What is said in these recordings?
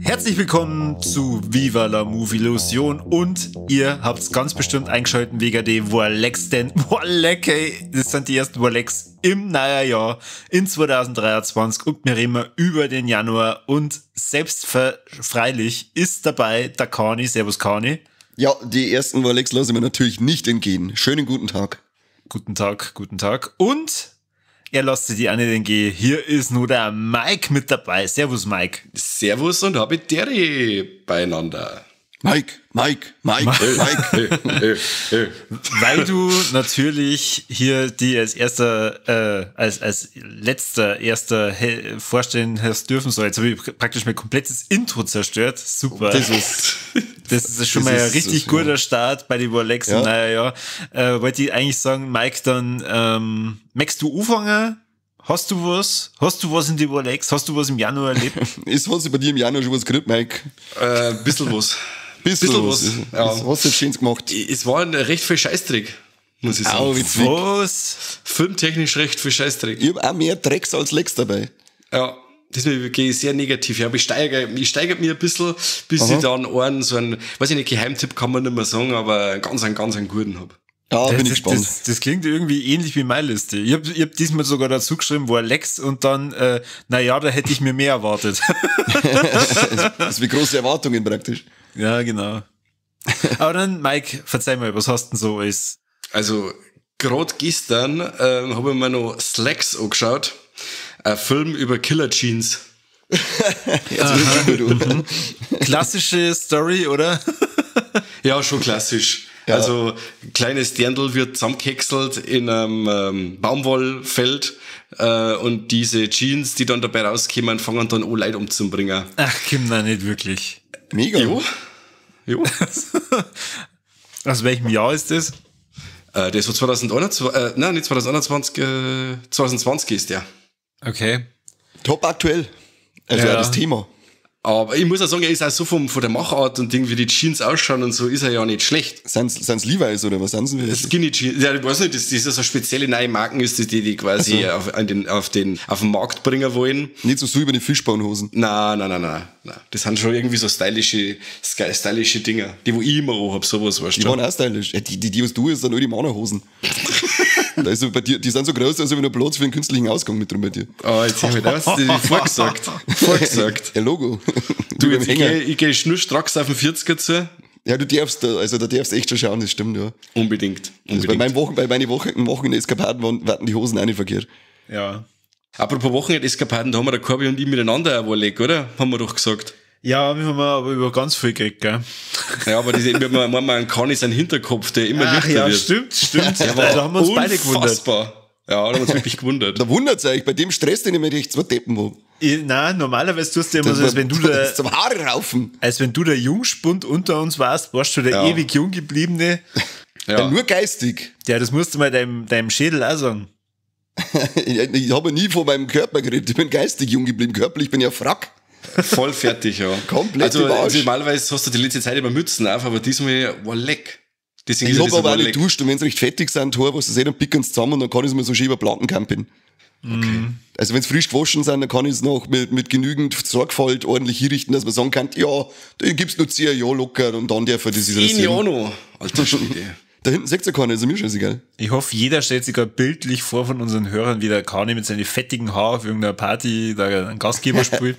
Herzlich willkommen zu Viva la Movilusion und ihr habt's ganz bestimmt eingeschaltet wegen den Warlecks, denn Warleck, ey, das sind die ersten Warlecks im neuen Jahr in 2023 und wir reden über den Januar und selbstfreilich ist dabei der Kani. Servus Kani. Ja, die ersten Warlecks lassen wir natürlich nicht entgehen. Schönen guten Tag. Guten Tag, guten Tag. Und er lässt sich die auch nicht entgehen. Hier ist nur der Mike mit dabei. Servus, Mike. Servus und habe Terry beieinander. Mike, Mike, Mike, Mike. Hey, hey. Weil du natürlich hier die als erster, als letzter erster vorstellen hast dürfen soll. Jetzt habe ich praktisch mein komplettes Intro zerstört. Super. Das ist schon mal ein richtig guter Start bei den Warlecks. Ja. Naja, ja. Wollte ich eigentlich sagen, Mike, dann möchtest du anfangen? Hast du was? Hast du was in die Warlecks? Hast du was im Januar erlebt? Ist was bei dir im Januar schon was gekriegt, Mike? Bisschen was. Bisschen was. Ja. Was hast du jetzt gemacht? Es war ein recht viel Scheißdreck, muss ich sagen. Au, witzig. Was? Filmtechnisch recht viel Scheißdreck. Ich hab auch mehr Drecks als Lecks dabei. Ja. Das gehe ich sehr negativ. Ja, aber ich steigere mich ein bisschen, bis ich dann einen, so einen, weiß ich nicht, Geheimtipp kann man nicht mehr sagen, aber einen ganz guten habe. Ja, bin ich gespannt. Das klingt irgendwie ähnlich wie meine Liste. Ich hab diesmal sogar dazu geschrieben, wo Alex und dann, naja, da hätte ich mir mehr erwartet. Das ist wie große Erwartungen praktisch. Ja, genau. Aber dann, Mike, verzeih mal, was hast du denn so alles? Also, gerade gestern habe ich mir noch Slacks angeschaut. Ein Film über Killer Jeans. Klassische Story, oder? Ja, schon klassisch. Ja. Also, kleines Dirndl wird zusammengehäckselt in einem Baumwollfeld und diese Jeans, die dann dabei rauskommen, fangen dann an, Leute umzubringen. Ach, Kim, nein, nicht wirklich. Mega. Jo. Jo. Aus welchem Jahr ist das? Der ist von 2021, nein, nicht 2021, 2020 ist der. Okay. Top aktuell. Also ja, das Thema. Aber ich muss auch sagen, er ist auch so von der Machart und Ding, wie die Jeans ausschauen und so, ist er ja nicht schlecht. Sind's Levi's oder was sind sie? Skinny Jeans. Ja, ich weiß nicht, das ist so spezielle neue Marken, ist das die quasi auf den Markt bringen wollen. Nicht so über die Fischbaumhosen. Nein. Das sind schon irgendwie so stylische Dinger, die wo ich immer hab, sowas, weißt du. Die waren auch stylisch. Ja, die was du hast, sind nur die Männerhosen. Da ist so bei dir, die sind so groß, als ob ich noch Platz für einen künstlichen Ausgang mit drin bei dir. Oh, jetzt hab ich das vorgesagt. Ja, Logo. Du, jetzt, ich geh schnurstracks auf den 40er zu. Ja, du darfst, also da darfst echt schon schauen, das stimmt, ja. Unbedingt. Also bei meinen Wochenende-Eskapaden waren die Hosen auch nicht verkehrt. Ja. Apropos Wochenende-Eskapaden, da haben wir der Corby und ich miteinander auch Warleck, oder? Haben wir doch gesagt. Ja, wir haben aber über ganz viel gekriegt, gell? Ja, aber wir haben einen Kani seinen Hinterkopf, der immer lichter ja, wird. Stimmt. Der war da haben wir uns beide gewundert. Unfassbar. Ja, da haben wir uns wirklich gewundert. Da wundert's euch, bei dem Stress, den ich mir echt zwei Deppen hab. Nein, normalerweise tust du immer so, als wenn du der, zum Haare raufen. Als wenn du der Jungspund unter uns warst, warst du der ewig jung gebliebene. Ja. Ja, nur geistig. Ja, das musst du mal deinem Schädel auch sagen. Ich habe nie von meinem Körper geredet. Ich bin geistig jung geblieben. Körperlich bin ich ja Frack. Voll fertig, ja. Komplett. Also normalerweise hast du die letzte Zeit immer Mützen auf, aber diesmal war leck. Deswegen ich habe aber auch nicht duscht und wenn sie recht fettig sind, Tor, was sie sehen, dann picken sie zusammen und dann kann ich es mir so schön über Planken campen. Okay. Also wenn sie frisch gewaschen sind, dann kann ich es noch mit genügend Sorgfalt ordentlich hinrichten, dass man sagen kann, ja, den gibt's nur 10 Jahre locker und dann darf er das 10 Jahre noch? Alter Schwede. Da hinten sieht ja keiner, ist mir scheißegal. Ich hoffe, jeder stellt sich gerade bildlich vor von unseren Hörern, wie der Kani mit seinen fettigen Haaren auf irgendeiner Party da einen Gastgeber spielt.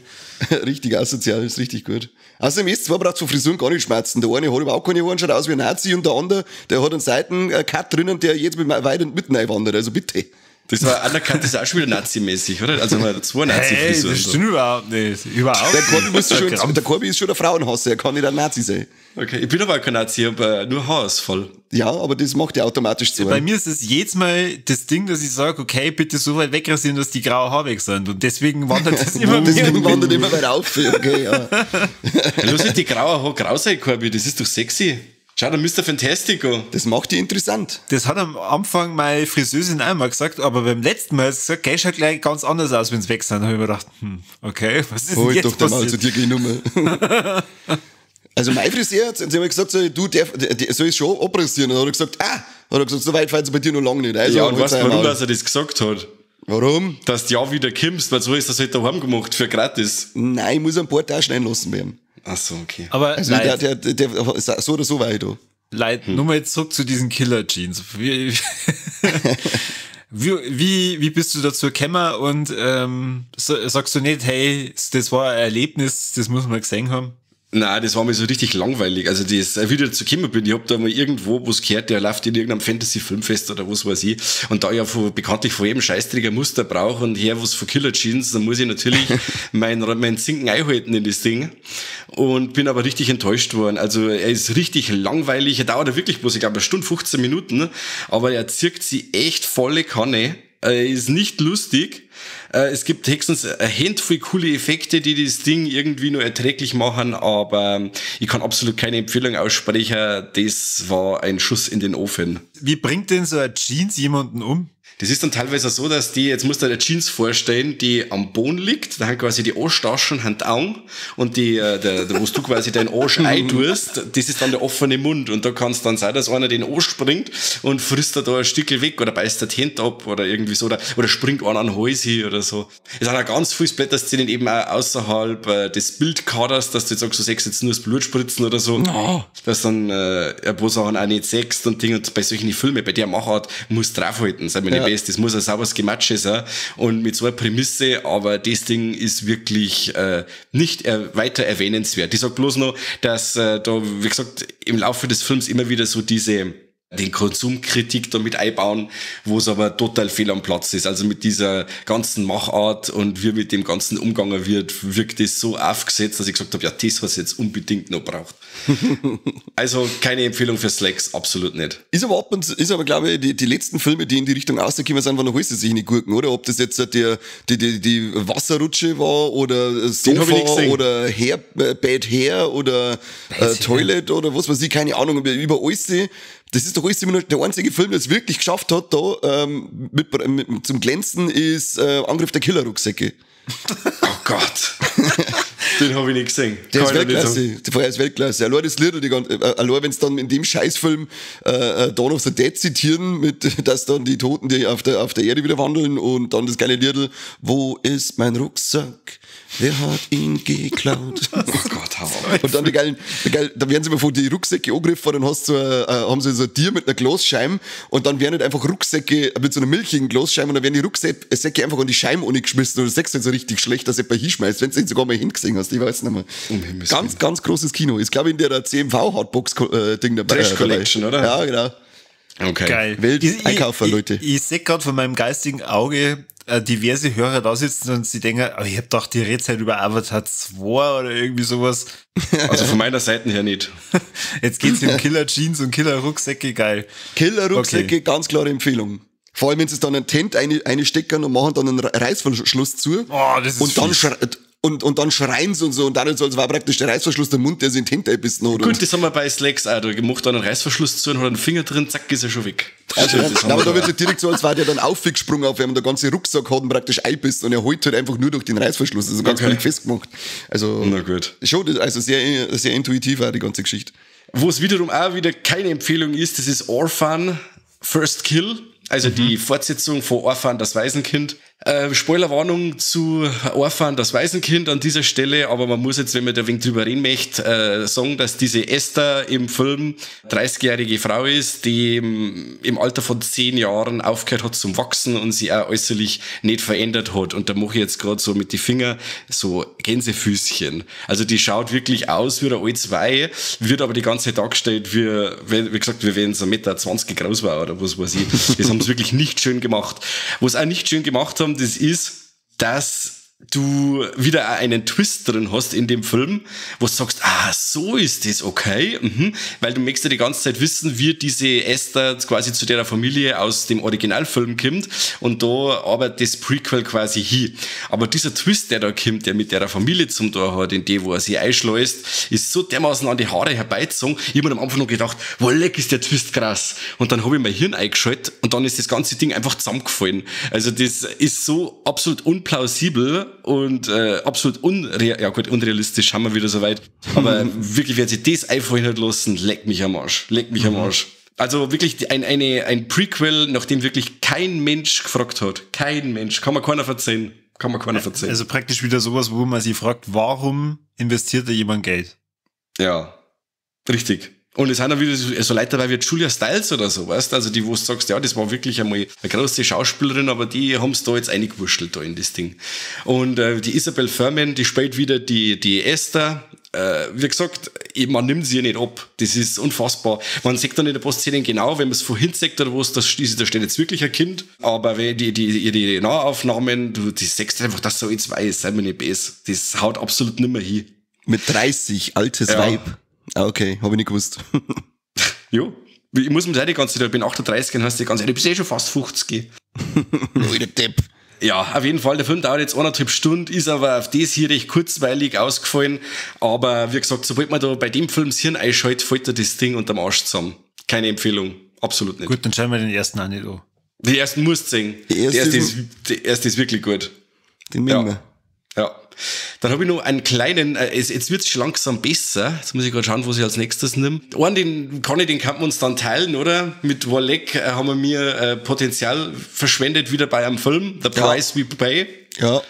Richtig asozial, ist richtig gut. Außerdem ist zwar braucht von Frisuren gar nicht schmerzen. Der eine hat überhaupt keine Haare, schaut aus wie ein Nazi und der andere, der hat einen Seitencut drinnen, der jetzt mit weit und mitten einwandert. Also bitte. Das war anerkannt, das ist auch schon wieder nazimäßig, oder? Also mal zwei Nazi-Frisuren. Hey, das stimmt überhaupt nicht. Überhaupt der Corby der Corby ist schon der Frauenhasser, er kann nicht ein Nazi sein. Okay, ich bin aber auch kein Nazi, ich habe nur Haarausfall. Ja, aber das macht ja automatisch zu. Bei mir ist es jedes Mal das Ding, dass ich sage, okay, bitte so weit wegrasieren, dass die grauen Haare weg sind. Und deswegen wandert das immer mehr. Deswegen wandert immer weiter auf. Okay, ja. Ja, los, die graue Haare grau sein, Corby, das ist doch sexy. Schau, der Mr. Fantastico. Das macht die interessant. Das hat am Anfang meine Friseusin einmal gesagt, aber beim letzten Mal hat sie gesagt, geh schaut gleich ganz anders aus, wenn sie weg sind. Da habe ich mir gedacht, okay, was ist denn jetzt doch passiert? Mal, zu dir gehe ich nur. Also mein Friseur hat zu mir gesagt, so, du, der soll ich schon abrasieren. Und dann hat er gesagt, so weit fällt es bei dir noch lange nicht. Also, ja, und weißt du, warum, dass er das gesagt hat? Warum? Dass du ja wieder kommst, weil so ist das halt daheim gemacht, für gratis. Nein, ich muss ein paar Taschen einlassen werden. Ach so, okay. Aber also der, so oder so war ich da. Leid, nur mal jetzt zurück zu diesen Killer-Jeans. Wie bist du dazu gekommen und sagst du nicht, hey, das war ein Erlebnis, das muss man gesehen haben? Nein, das war mir so richtig langweilig. Also das, wie ich dazu gekommen bin, ich hab da mal irgendwo was gehört, der läuft in irgendeinem Fantasy-Filmfest oder was weiß ich. Und da ich ja bekanntlich von jedem Scheißträger Muster brauche und her was von Killer Jeans, dann muss ich natürlich mein Zinken einhalten in das Ding. Und bin aber richtig enttäuscht worden. Also er ist richtig langweilig. Er dauert ja wirklich bloß, ich glaube, 1 Stunde 15 Minuten. Aber er zirkt sie echt volle Kanne. Er ist nicht lustig. Es gibt höchstens eine Handvoll coole Effekte, die das Ding irgendwie nur erträglich machen, aber ich kann absolut keine Empfehlung aussprechen. Das war ein Schuss in den Ofen. Wie bringt denn so ein Jeans jemanden um? Das ist dann teilweise so, dass die, jetzt musst du dir eine Jeans vorstellen, die am Boden liegt, da haben quasi die Arschtaschen, haben die Augen und die, wo du quasi deinen Arsch eintust, das ist dann der offene Mund und da kann es dann sein, dass einer den Arsch springt und frisst da ein Stückel weg oder beißt der Hände ab oder irgendwie so oder springt einer an den Hals hin oder so. Es sind auch ganz viele Splatter-Szenen eben auch außerhalb des Bildkaders, dass du jetzt sagst, du siehst jetzt nur das Blutspritzen oder so, oh. Dass dann ein paar Sachen auch nicht siehst und Ding und bei solchen Filmen, bei der Machart musst du draufhalten, sei mir nicht best, das muss ein sauberes Gematsche sein und mit so einer Prämisse, aber das Ding ist wirklich nicht weiter erwähnenswert. Ich sag bloß noch, dass da, wie gesagt, im Laufe des Films immer wieder so diese den Konsumkritik da mit einbauen, wo es aber total fehl am Platz ist. Also mit dieser ganzen Machart und wie mit dem ganzen umgegangen wird, wirkt das so aufgesetzt, dass ich gesagt habe, ja, das, was jetzt unbedingt noch braucht. Also keine Empfehlung für Slacks, absolut nicht. Ist aber ab und zu, ist aber, glaube ich, die letzten Filme, die in die Richtung rausgekommen sind, waren noch alles sich in die Gurken, oder? Ob das jetzt die Wasserrutsche war oder Sofa oder Hair, Bad Hair oder Toilet oder was weiß ich, keine Ahnung, über alles. Das ist doch alles immer nur der einzige Film, der es wirklich geschafft hat, da mit zum Glänzen ist Angriff der Killer-Rucksäcke. Oh Gott. Den habe ich nicht gesehen. Der ist Weltklasse. Der ist Weltklasse. Allein das Lied, allein wenn es dann in dem Scheißfilm Dawn of the Dead zitieren, mit, dass dann die Toten, die auf der Erde wieder wandeln und dann das geile Liedl, wo ist mein Rucksack? Wer hat ihn geklaut? Oh Gott, hau auf. Und dann die geilen, da werden sie mal von die Rucksäcke angegriffen, dann hast du haben sie so ein Tier mit einer Glasscheibe und dann werden halt einfach Rucksäcke mit so einer milchigen Glasscheibe und dann werden die Rucksäcke einfach an die Scheibe geschmissen und das sagst du so richtig schlecht, dass jemand hinschmeißt, wenn du ihn sogar mal hingesehen hast, ich weiß nicht mehr. Um ganz, ganz großes Kino. Ist, glaube ich, in der CMV-Hardbox-Ding dabei. Trash Collection, oder? Ja, genau. Okay. Geil. Welt-Einkaufer, Leute. Ich sehe gerade von meinem geistigen Auge diverse Hörer da sitzen und sie denken, oh, ich hab doch die Redzeit über Avatar 2 oder irgendwie sowas. Also von meiner Seite her nicht. Jetzt geht's um Killer-Jeans und Killer-Rucksäcke, geil. Killer-Rucksäcke, okay. Ganz klare Empfehlung. Vor allem, wenn sie dann einen Tent einstecken und machen dann einen Reißverschluss zu. Oh, das ist und dann und dann schreien sie und so und dann so, als war praktisch der Reißverschluss der Mund, der sich in den Tent einbissen hat. Gut, das haben wir bei Slacks auch. Da gemacht dann einen Reißverschluss zu und hat einen Finger drin, zack, ist er schon weg. Also, nein, aber da wird es direkt so, als war der dann aufgesprungen auf einmal, der ganze Rucksack hat ihn praktisch einbissen und er holt halt einfach nur durch den Reißverschluss. Also ganz okay. Festgemacht. Also, na gut. Schon, also sehr, sehr intuitiv auch die ganze Geschichte. Wo es wiederum auch wieder keine Empfehlung ist, das ist Orphan First Kill. Also die Fortsetzung von Orphan, das Waisenkind. Spoilerwarnung zu Orphan, das Waisenkind an dieser Stelle, aber man muss jetzt, wenn man da ein wenig drüber reden möchte, sagen, dass diese Esther im Film 30-jährige Frau ist, die im Alter von 10 Jahren aufgehört hat zum Wachsen und sie auch äußerlich nicht verändert hat. Und da mache ich jetzt gerade so mit die Finger so Gänsefüßchen. Also die schaut wirklich aus wie ein altes Weih, wird aber die ganze Zeit dargestellt, wie gesagt, wie wenn es 1,20 Meter groß war oder was weiß ich. Das haben sie wirklich nicht schön gemacht. Was auch nicht schön gemacht haben, das ist, dass du wieder einen Twist drin hast in dem Film, wo du sagst, ah, so ist das, okay, weil du möchtest ja die ganze Zeit wissen, wie diese Esther quasi zu der Familie aus dem Originalfilm kommt und da arbeitet das Prequel quasi hin. Aber dieser Twist, der da kommt, der mit der Familie zum Tor hat, in die, wo er sie einschleust, ist so dermaßen an die Haare herbeizogen. Ich hab mir am Anfang noch gedacht, wo leck ist der Twist krass. Und dann habe ich mein Hirn eingeschaltet und dann ist das ganze Ding einfach zusammengefallen. Also das ist so absolut unplausibel und absolut unrealistisch, haben wir wieder soweit. Aber wirklich, wer sich das einfallen hat lassen, leck mich am Arsch. Leck mich am Arsch. Also wirklich ein Prequel, nach dem wirklich kein Mensch gefragt hat. Kein Mensch. Kann man keiner verzeihen. Kann man keiner verzeihen. Also praktisch wieder sowas, wo man sich fragt, warum investiert da jemand Geld? Ja, richtig. Und es sind auch wieder so Leute dabei wie Julia Stiles oder so, weißt du? Also die, wo du sagst, ja, das war wirklich einmal eine große Schauspielerin, aber die haben's da jetzt eingewurschtelt da in das Ding. Und die Isabelle Fuhrman, die spielt wieder die Esther. Wie gesagt, man nimmt sie ja nicht ab. Das ist unfassbar. Man sieht dann in der Postszene genau, wenn man es vorhin sieht oder was, da steht jetzt wirklich ein Kind. Aber wenn die Nahaufnahmen, du die siehst einfach, dass so jetzt weiß, sei mir nicht besser. Das haut absolut nimmer hin. Mit 30, altes ja. Weib. Ah, okay, habe ich nicht gewusst. Jo, ich muss mir das auch die ganze Zeit, ich bin 38 und hast die ganze Zeit, ich bin eh schon fast 50. Alter Depp. Ja, auf jeden Fall, der Film dauert jetzt 1,5 Stunden, ist aber auf das hier recht kurzweilig ausgefallen. Aber wie gesagt, sobald man da bei dem Film das Hirn einschaltet, fällt da das Ding unterm Arsch zusammen. Keine Empfehlung, absolut nicht. Gut, dann schauen wir den ersten auch nicht an. Den ersten musst du sehen. Der erste ist wirklich gut. Den nehmen wir. Ja. Dann habe ich noch einen kleinen, jetzt wird's schon langsam besser. Jetzt muss ich gerade schauen, was ich als nächstes nehme. Einen, den kann man uns dann teilen, oder? Mit Warleck haben wir mir Potenzial verschwendet wieder bei einem Film, The Price We Pay. Ja.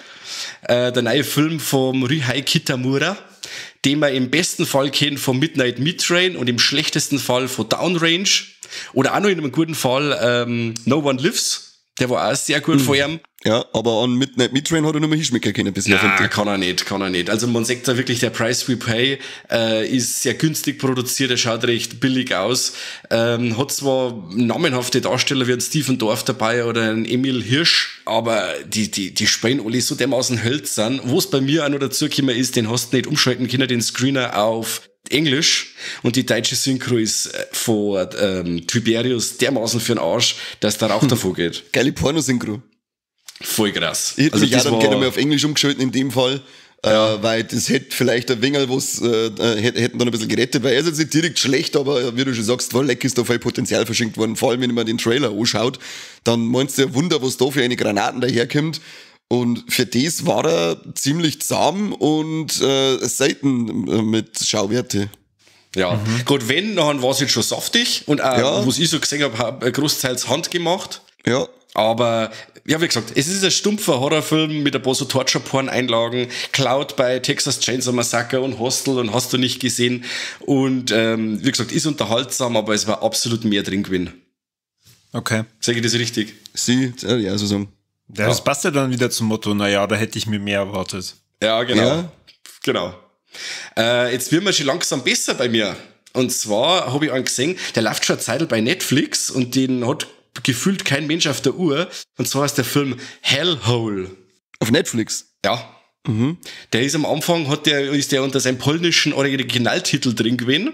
Der neue Film vom Ryuhei Kitamura, den man im besten Fall kennt vom Midnight Meat Train und im schlechtesten Fall von Downrange. Oder auch noch in einem guten Fall No One Lives. Der war auch sehr gut von ihm. Ja, aber an Midnight Meat Train hat er nur mehr hinschmecken können bisher. Ja, kann er nicht. Also man sieht da wirklich, der Price We Pay ist sehr günstig produziert, er schaut recht billig aus. Hat zwar namenhafte Darsteller wie ein Stephen Dorff dabei oder ein Emil Hirsch, aber die spielen alle so dermaßen hölzern. Wo es bei mir auch noch dazu gekommen ist, den hast du nicht umschalten können, den Screener auf Englisch, und die deutsche Synchro ist von Tiberius dermaßen für den Arsch, dass der Rauch davor geht. Geile Porno-Synchro. Voll krass. Ich hätte mich auch dann gerne mal auf Englisch umgeschalten in dem Fall, ja. Weil das hätte vielleicht ein wenig was, hätten dann ein bisschen gerettet, weil er ist jetzt nicht direkt schlecht, aber wie du schon sagst, voll leck ist da viel Potenzial verschenkt worden. Vor allem, wenn man den Trailer anschaut, dann meinst du ja Wunder, was da für eine Granaten daherkommt. Und für das war er ziemlich zahm und selten mit Schauwerte. Ja, Gerade wenn, dann war es jetzt schon saftig und auch, was ich so gesehen habe, hab großteils handgemacht. Ja. Aber, ja, wie gesagt, es ist ein stumpfer Horrorfilm mit ein paar so Torture-Porn-Einlagen, Cloud bei Texas Chainsaw Massacre und Hostel und hast du nicht gesehen. Und wie gesagt, ist unterhaltsam, aber es war absolut mehr drin gewesen. Okay. Sag ich das richtig? Sie, ja, so sagen. Ja, das passt ja dann wieder zum Motto, naja, da hätte ich mir mehr erwartet. Ja, genau. Ja. Genau. Jetzt wird mir schon langsam besser bei mir. Und zwar habe ich einen gesehen, der läuft schon eine Zeit bei Netflix und den hat gefühlt kein Mensch auf der Uhr. Und zwar ist der Film Hellhole. Auf Netflix? Ja. Mhm. Der ist am Anfang, ist der unter seinem polnischen Originaltitel drin gewesen.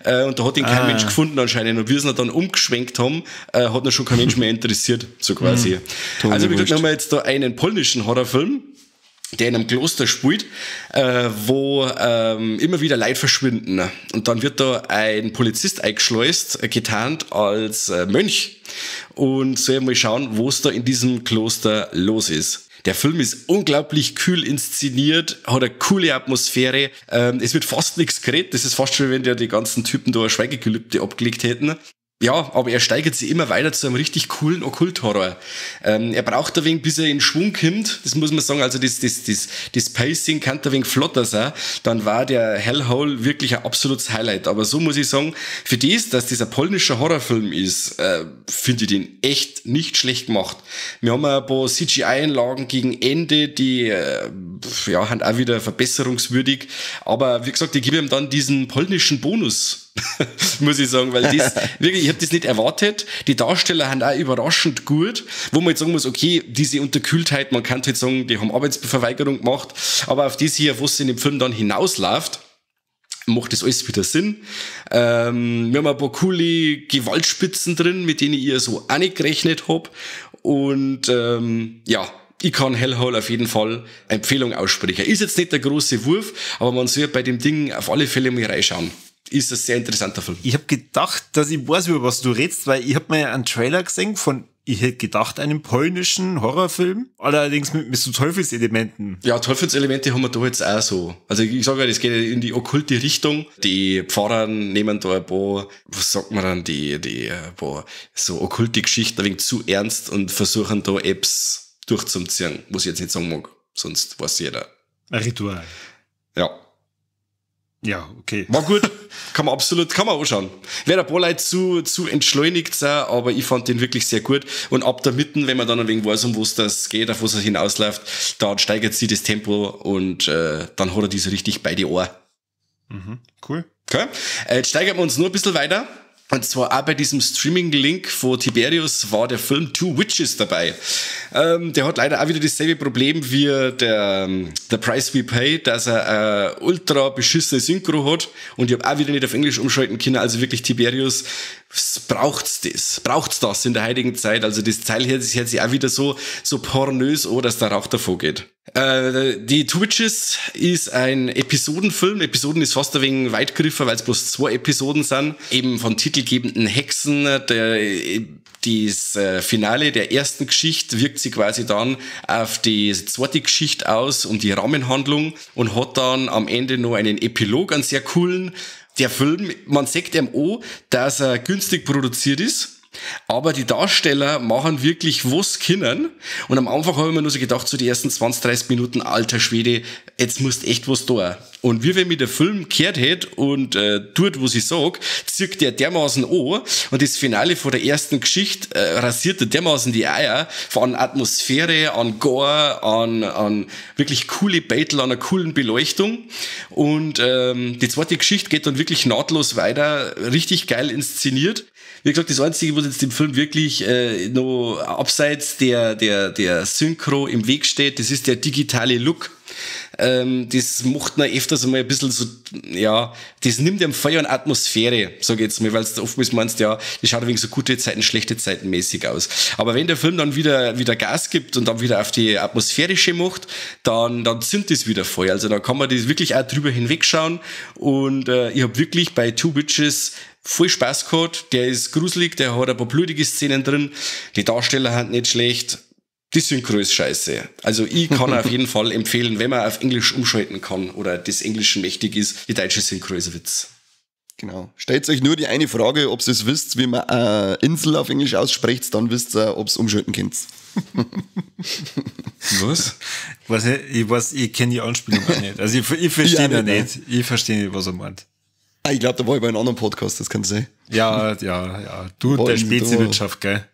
Und da hat ihn kein Mensch gefunden anscheinend. Und wir es dann umgeschwenkt haben, hat ihn schon kein Mensch mehr interessiert, so quasi. Mhm. Also wie gesagt, haben wir jetzt da einen polnischen Horrorfilm, der in einem Kloster spielt, wo immer wieder Leute verschwinden. Und dann wird da ein Polizist eingeschleust, getarnt als Mönch. Und soll mal schauen, was da in diesem Kloster los ist. Der Film ist unglaublich kühl inszeniert, hat eine coole Atmosphäre. Es wird fast nichts geredet. Das ist fast schon, wenn die ganzen Typen da ein Schweigegelübde abgelegt hätten. Ja, aber er steigert sich immer weiter zu einem richtig coolen Okkult-Horror. Er braucht ein wenig, bis er in Schwung kommt, das muss man sagen, also das Pacing kann ein wenig flotter sein, dann war der Hellhole wirklich ein absolutes Highlight. Aber so muss ich sagen, für das, dass das ein polnischer Horrorfilm ist, finde ich den echt nicht schlecht gemacht. Wir haben ein paar CGI-Einlagen gegen Ende, die ja, sind auch wieder verbesserungswürdig. Aber wie gesagt, ich gebe ihm dann diesen polnischen Bonus. Schluss. Muss ich sagen, weil das, wirklich, ich habe das nicht erwartet. Die Darsteller sind auch überraschend gut, wo man jetzt sagen muss, okay, diese Unterkühltheit, man kann halt sagen, die haben Arbeitsverweigerung gemacht, aber auf das hier, wo es in dem Film dann hinausläuft, macht das alles wieder Sinn. Wir haben ein paar coole Gewaltspitzen drin, mit denen ich so auch nicht gerechnet hab. Und ja, ich kann Hellhole auf jeden Fall Empfehlung aussprechen. Ist jetzt nicht der große Wurf, aber man soll bei dem Ding auf alle Fälle mal reinschauen. Ist ein sehr interessanter Film. Ich habe gedacht, dass ich weiß, über was du redest, weil ich habe mal einen Trailer gesehen von, ich hätte gedacht, einem polnischen Horrorfilm, allerdings mit so Teufelselementen. Ja, Teufelselemente haben wir da jetzt auch so. Also ich sage ja, das geht in die okkulte Richtung. Die Pfarrer nehmen da ein paar, was sagt man dann, die ein paar so okkulte Geschichten ein wenig zu ernst und versuchen da Apps durchzuziehen, was ich jetzt nicht sagen mag, sonst weiß jeder. Ein Ritual. Ja. Ja, okay. War gut. Kann man absolut, kann man anschauen. Wäre ein paar Leute zu entschleunigt sein, aber ich fand den wirklich sehr gut. Und ab der Mitte, wenn man dann ein wenig weiß, um was das geht, auf was er hinausläuft, dann steigert sich das Tempo und dann hat er diese richtig bei die Ohren. Mhm, cool. Okay. Jetzt steigern wir uns nur ein bisschen weiter. Und zwar auch bei diesem Streaming-Link von Tiberius war der Film Two Witches dabei. Der hat leider auch wieder dasselbe Problem wie der The Price We Pay, dass er ultra beschissene Synchro hat. Und ich habe auch wieder nicht auf Englisch umschalten können. Also wirklich Tiberius, braucht's das? Braucht's das in der heutigen Zeit? Also das Teil hört sich auch wieder so pornös an, dass der Rauch davor geht. Die Two Witches ist ein Episodenfilm. Episoden ist fast ein wenig weit gegriffen, weil es bloß 2 Episoden sind. Eben von titelgebenden Hexen. Das Finale der ersten Geschichte wirkt sich quasi dann auf die zweite Geschichte aus, um die Rahmenhandlung, und hat dann am Ende noch einen Epilog, einen sehr coolen. Der Film, man sieht ihm an, dass er günstig produziert ist. Aber die Darsteller machen wirklich was können. Und am Anfang habe ich mir nur so gedacht, so die ersten 20, 30 Minuten, alter Schwede, jetzt musst echt was da. Und wie wenn mir der Film gehört hätte und tut, was ich sag, zirkt der dermaßen an. Und das Finale von der ersten Geschichte rasiert dermaßen die Eier von Atmosphäre, an Gore, an wirklich coole Battle, an einer coolen Beleuchtung. Und die zweite Geschichte geht dann wirklich nahtlos weiter, richtig geil inszeniert. Wie gesagt, das Einzige, was jetzt im Film wirklich noch abseits der Synchro im Weg steht, das ist der digitale Look. Das macht man öfters einmal ein bisschen so, ja, das nimmt einem Feuer und Atmosphäre, sag ich jetzt mal, weil du oftmals meinst, ja, das schaut ein wenig so gute Zeiten, schlechte Zeiten mäßig aus. Aber wenn der Film dann wieder Gas gibt und dann wieder auf die atmosphärische macht, dann zündet das wieder voll. Also da kann man das wirklich auch drüber hinwegschauen und ich hab wirklich bei Two Witches voll Spaß gehabt. Der ist gruselig, der hat ein paar blutige Szenen drin, die Darsteller sind nicht schlecht. Die Synchro ist scheiße. Also ich kann auf jeden Fall empfehlen, wenn man auf Englisch umschalten kann oder des Englischen mächtig ist, die deutsche Synchro ist ein Witz. Genau. Stellt euch nur die eine Frage, ob ihr es wisst, wie man Insel auf Englisch ausspricht, dann wisst ihr, ob ihr umschalten könnt. Was? Ich kenne die Anspielung auch nicht. Also ich verstehe ja nicht. Ich verstehe nicht, was er meint. Ah, ich glaube, da war ich bei einem anderen Podcast, das kann sein. Ja, ja, ja. Du und der Speziwirtschaft, gell?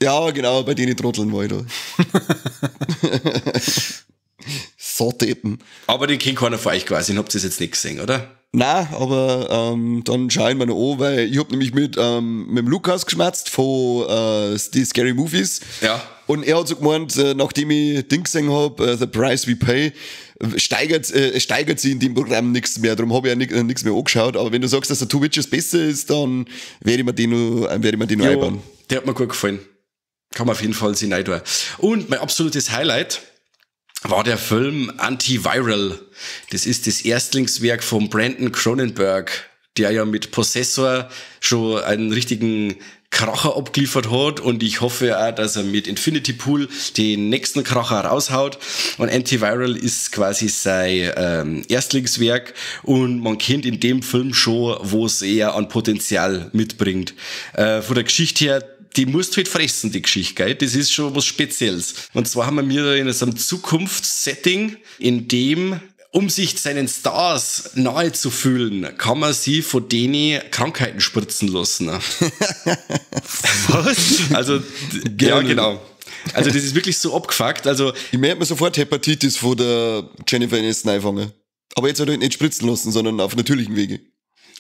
Ja, genau, bei denen Trotteln war ich da. So Deppen. Aber den kennt keiner von euch quasi, den habt ihr jetzt nicht gesehen, oder? Nein, aber dann schaue ich mir noch an, weil ich hab nämlich mit dem Lukas geschmatzt von die Scary Movies. Ja. Und er hat so gemeint, nachdem ich Ding gesehen hab, The Price We Pay, steigert sich in dem Programm nichts mehr. Darum habe ich ja nichts mehr angeschaut. Aber wenn du sagst, dass der Two Witches besser ist, dann werde ich mir den noch einbauen. Der hat mir gut gefallen. Kann man auf jeden Fall sich rein tun. Und mein absolutes Highlight war der Film Antiviral. Das ist das Erstlingswerk von Brandon Cronenberg, der ja mit Possessor schon einen richtigen Kracher abgeliefert hat, und ich hoffe auch, dass er mit Infinity Pool den nächsten Kracher raushaut. Und Antiviral ist quasi sein Erstlingswerk, und man kennt in dem Film schon, wo es er an Potenzial mitbringt. Von der Geschichte her, die musst du halt fressen, die Geschichte, gell? Das ist schon was Spezielles. Und zwar haben wir da in so einem Zukunftssetting, in dem, um sich seinen Stars nahe zu fühlen, kann man sie von denen Krankheiten spritzen lassen. Was? Also, ja, genau. Also, das ist wirklich so abgefuckt. Also, ich merke mir sofort Hepatitis von der Jennifer Aniston einfangen. Aber jetzt halt nicht spritzen lassen, sondern auf natürlichen Wege.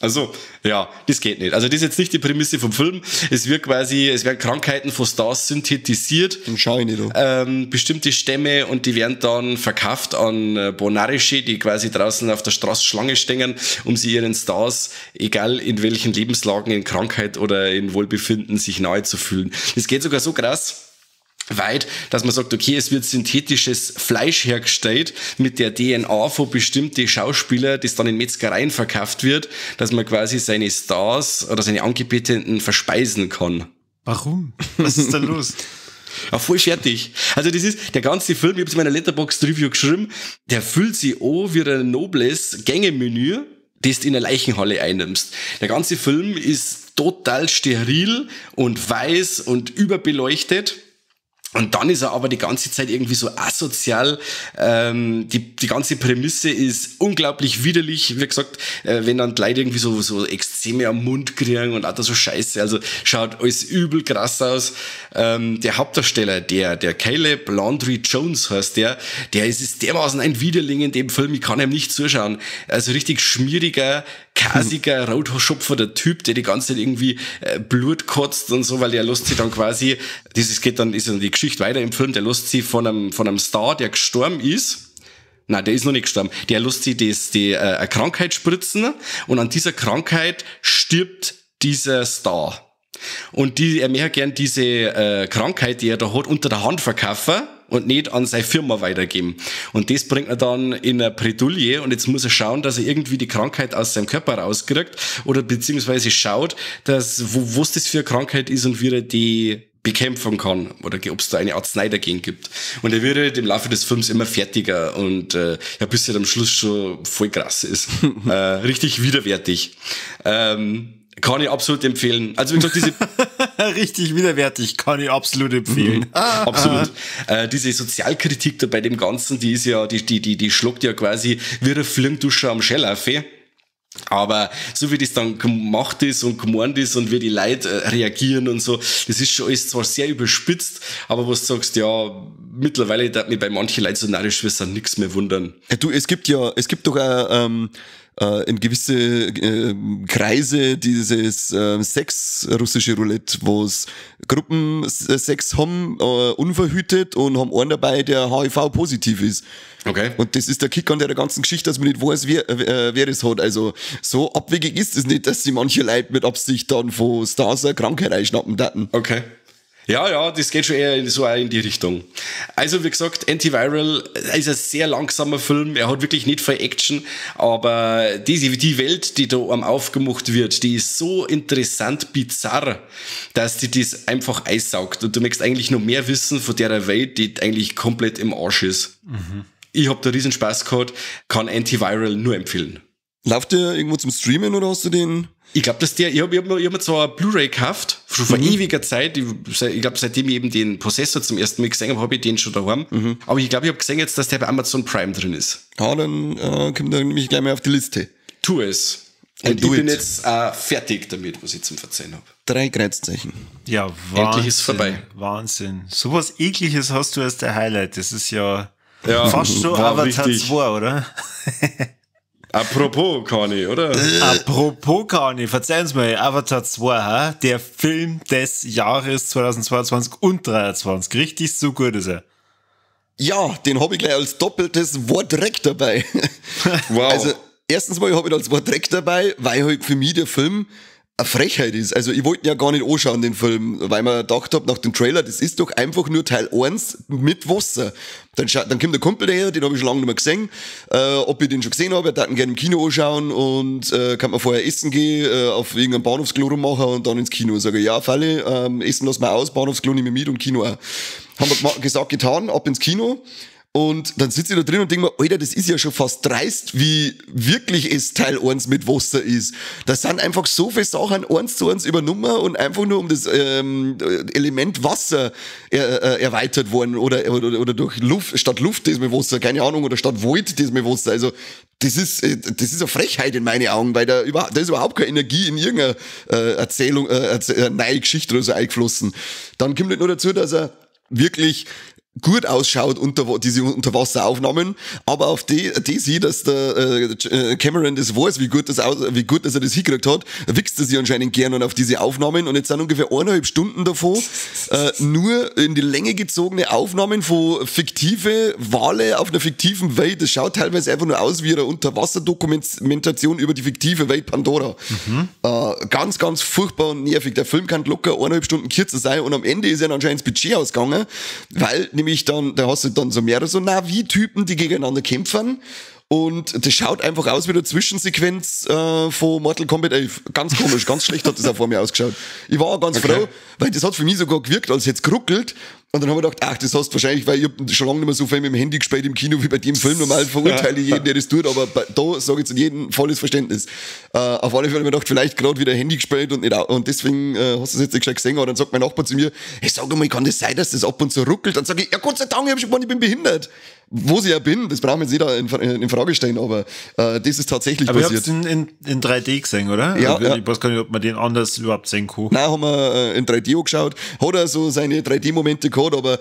Also, ja, das geht nicht. Also, das ist jetzt nicht die Prämisse vom Film. Es wird quasi, es werden Krankheiten von Stars synthetisiert. Schau ich nicht an. Bestimmte Stämme und die werden dann verkauft an Bonarische, die quasi draußen auf der Straße Schlange stehen, um sie ihren Stars, egal in welchen Lebenslagen, in Krankheit oder in Wohlbefinden, sich nahe zu fühlen. Das geht sogar so krass weit, dass man sagt, okay, es wird synthetisches Fleisch hergestellt mit der DNA von bestimmten Schauspieler, das dann in Metzgereien verkauft wird, dass man quasi seine Stars oder seine Angebeteten verspeisen kann. Warum? Was ist da los? Ja, voll fertig. Also das ist, der ganze Film, ich hab's in meiner Letterboxd-Review geschrieben, der fühlt sich an wie ein nobles Gängemenü, das du in eine Leichenhalle einnimmst. Der ganze Film ist total steril und weiß und überbeleuchtet. Und dann ist er aber die ganze Zeit irgendwie so asozial. Die ganze Prämisse ist unglaublich widerlich. Wie gesagt, wenn dann die Leute irgendwie so Ekzeme am Mund kriegen und auch da so Scheiße. Also schaut alles übel krass aus. Der Hauptdarsteller, der Caleb Landry Jones heißt der ist dermaßen ein Widerling in dem Film. Ich kann ihm nicht zuschauen. Also richtig schmieriger, kasiger, rotschopferter Typ, der die ganze Zeit irgendwie Blut kotzt und so, weil der lässt sich dann quasi, dieses geht dann, ist dann die Geschichte weiter im Film, der lässt sich von einem Star, der gestorben ist, nein, der ist noch nicht gestorben, der lässt sich eine Krankheit spritzen und an dieser Krankheit stirbt dieser Star. Und er möchte gern diese Krankheit, die er da hat, unter der Hand verkaufen und nicht an seine Firma weitergeben. Und das bringt er dann in eine Bredouille und jetzt muss er schauen, dass er irgendwie die Krankheit aus seinem Körper rauskriegt oder beziehungsweise schaut, dass, was das für eine Krankheit ist und wie er die bekämpfen kann oder ob es da eine Arznei dagegen gibt. Und er wird halt im Laufe des Films immer fertiger und ja, bis er am Schluss schon voll krass ist. Richtig widerwärtig. Kann ich absolut empfehlen. Also wie gesagt, diese richtig widerwärtig, kann ich absolut empfehlen. Absolut. Diese Sozialkritik da bei dem Ganzen, die ist ja, die schluckt ja quasi wie ein Flingduscher am Schellaffe. Aber so wie das dann gemacht ist und gemeint ist und wie die Leute reagieren und so, das ist schon alles zwar sehr überspitzt, aber was du sagst, ja, mittlerweile darf mich bei manchen Leuten so narrisch wie es dann nichts mehr wundern. Ja, du, es gibt doch auch, in gewisse Kreise dieses Sex russische Roulette, wo es Gruppen Sex haben, unverhütet und haben einen dabei, der HIV-positiv ist. Okay. Und das ist der Kick an der ganzen Geschichte, dass man nicht weiß, wer das hat. Also so abwegig ist es nicht, dass sie manche Leute mit Absicht dann von Stars eine Krankheit einschnappen daten. Okay. Ja, das geht schon eher so in die Richtung. Also, wie gesagt, Antiviral ist ein sehr langsamer Film. Er hat wirklich nicht viel Action, aber die Welt, die da am aufgemacht wird, die ist so interessant bizarr, dass die das einfach einsaugt. Und du möchtest eigentlich noch mehr wissen von der Welt, die eigentlich komplett im Arsch ist. Mhm. Ich hab da riesen Spaß gehabt, kann Antiviral nur empfehlen. Läuft der irgendwo zum Streamen oder hast du den? Ich glaube, dass der, ich hab mir zwar eine Blu-ray gekauft, schon vor ewiger Zeit. Ich glaube, seitdem ich eben den Possessor zum ersten Mal gesehen habe, habe ich den schon daheim. Mhm. Aber ich glaube, ich habe gesehen jetzt, dass der bei Amazon Prime drin ist. Ja, dann kommt er nämlich gleich mal auf die Liste. Tu es. Und ich bin jetzt fertig damit, was ich zum Verzeihen habe. 3 Kreuzzeichen. Ja, Wahnsinn. Endlich ist vorbei. Wahnsinn. Sowas Ekliges hast du als der Highlight. Das ist ja fast schon Avatar 2, oder? Apropos, Kani, oder? Apropos, Kani, verzeihen Sie mal, Avatar 2, ha? Der Film des Jahres 2022 und 2023. Richtig so gut ist er. Ja, den habe ich gleich als doppeltes Wort Dreck dabei. Wow. Also, erstens mal habe ich als Wort Dreck dabei, weil halt für mich der Film eine Frechheit ist. Also ich wollte ihn ja gar nicht anschauen, den Film, weil man gedacht hab nach dem Trailer, das ist doch einfach nur Teil 1 mit Wasser. Dann kommt der Kumpel daher, den habe ich schon lange nicht mehr gesehen, ob ich den schon gesehen habe, er darf ihn gerne im Kino anschauen und kann man vorher essen gehen, auf irgendeinem Bahnhofsklo rummachen und dann ins Kino. Sage ich, ja, Falle, Essen lassen wir aus, Bahnhofsklo nehme ich mit und Kino auch. Haben wir gesagt, getan, ab ins Kino. Und dann sitze ich da drin und denke mir, Alter, das ist ja schon fast dreist, wie wirklich es Teil 1 mit Wasser ist. Da sind einfach so viele Sachen 1 zu 1 übernommen und einfach nur um das Element Wasser erweitert worden oder durch Luft, statt Luft das mit Wasser, keine Ahnung, oder statt Wald das mit Wasser. Also das ist eine Frechheit in meinen Augen, weil da ist überhaupt keine Energie in irgendeiner Erzählung, neue Geschichte oder so eingeflossen. Dann kommt halt nur dazu, dass er wirklich gut ausschaut unter diese Unterwasseraufnahmen, aber auf die sie, dass der Cameron das weiß, wie gut dass er das hingekriegt hat, wichst er sich anscheinend gern und auf diese Aufnahmen, und jetzt sind ungefähr 1,5 Stunden davon nur in die Länge gezogene Aufnahmen von fiktive Wale auf einer fiktiven Welt. Das schaut teilweise einfach nur aus wie eine Unterwasserdokumentation über die fiktive Welt Pandora. Mhm. Ganz, ganz furchtbar und nervig. Der Film kann locker 1,5 Stunden kürzer sein, und am Ende ist ja anscheinend das Budget ausgegangen, weil nämlich dann, da hast du dann so mehrere so Navi-Typen, die gegeneinander kämpfen, und das schaut einfach aus wie eine Zwischensequenz von Mortal Kombat 11. Ganz komisch, ganz schlecht hat das auch vor mir ausgeschaut. Ich war auch ganz froh, weil das hat für mich sogar gewirkt, als hätte es geruckelt. Und dann haben wir gedacht, ach, das hast du wahrscheinlich, weil ich hab schon lange nicht mehr so viel mit dem Handy gespielt im Kino wie bei dem Film. Normal verurteile ich jeden, der das tut, aber da sage ich zu jedem volles Verständnis. Auf alle Fälle habe ich mir gedacht, vielleicht gerade wieder Handy gespielt und nicht, und deswegen hast du es jetzt nicht gescheit gesehen. Aber dann sagt mein Nachbar zu mir, hey, sag mal, kann das sein, dass das ab und zu ruckelt? Dann sage ich, ja Gott sei Dank, ich hab schon gemeint, ich bin behindert. Wo ich ja bin, das brauchen wir jetzt nicht in Frage stellen, aber das ist tatsächlich aber passiert. Aber ihr habt es in 3D gesehen, oder? Ja, ja. Ich weiß gar nicht, ob man den anders überhaupt sehen kann. Nein, haben wir in 3D angeschaut. Hat er so seine 3D-Momente gehabt, aber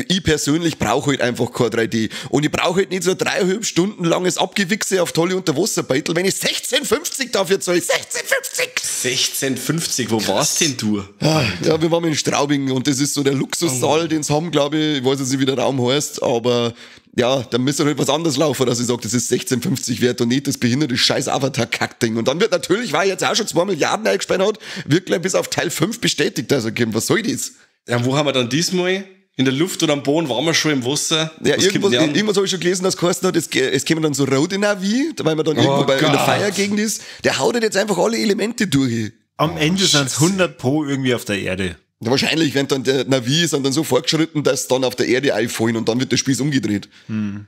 ich persönlich brauche halt einfach kein 3D. Und ich brauche halt nicht so 3,5 Stunden langes Abgewichse auf tolle Unterwasserbeutel, wenn ich 16,50 dafür zahle. 16,50! 16,50, wo warst denn du? Ja, wir waren in Straubing, und das ist so der Luxussaal, den sie haben, glaube ich. Ich weiß jetzt nicht, wie der Raum heißt, aber ja, dann müsste halt was anderes laufen, dass ich sage, das ist 16,50 wert und nicht das behinderte scheiß Avatar-Kack-Ding. Und dann wird natürlich, weil er jetzt auch schon 2 Milliarden eingespannt hat, wirklich bis auf Teil 5 bestätigt, dass er kommt. Was soll das? Ja, wo haben wir dann diesmal? In der Luft oder am Boden? Waren wir schon im Wasser? Ja, irgendwas habe ich schon gelesen, dass geheißen hat, es kämen dann so rote Navi, weil man dann irgendwo in der Feiergegend ist. Der haut jetzt einfach alle Elemente durch. Am Ende sind es 100 Pro irgendwie auf der Erde. Ja, wahrscheinlich, wenn dann der Navi sind dann so fortgeschritten, dass dann auf der Erde einfallen und dann wird der Spieß umgedreht. Hm.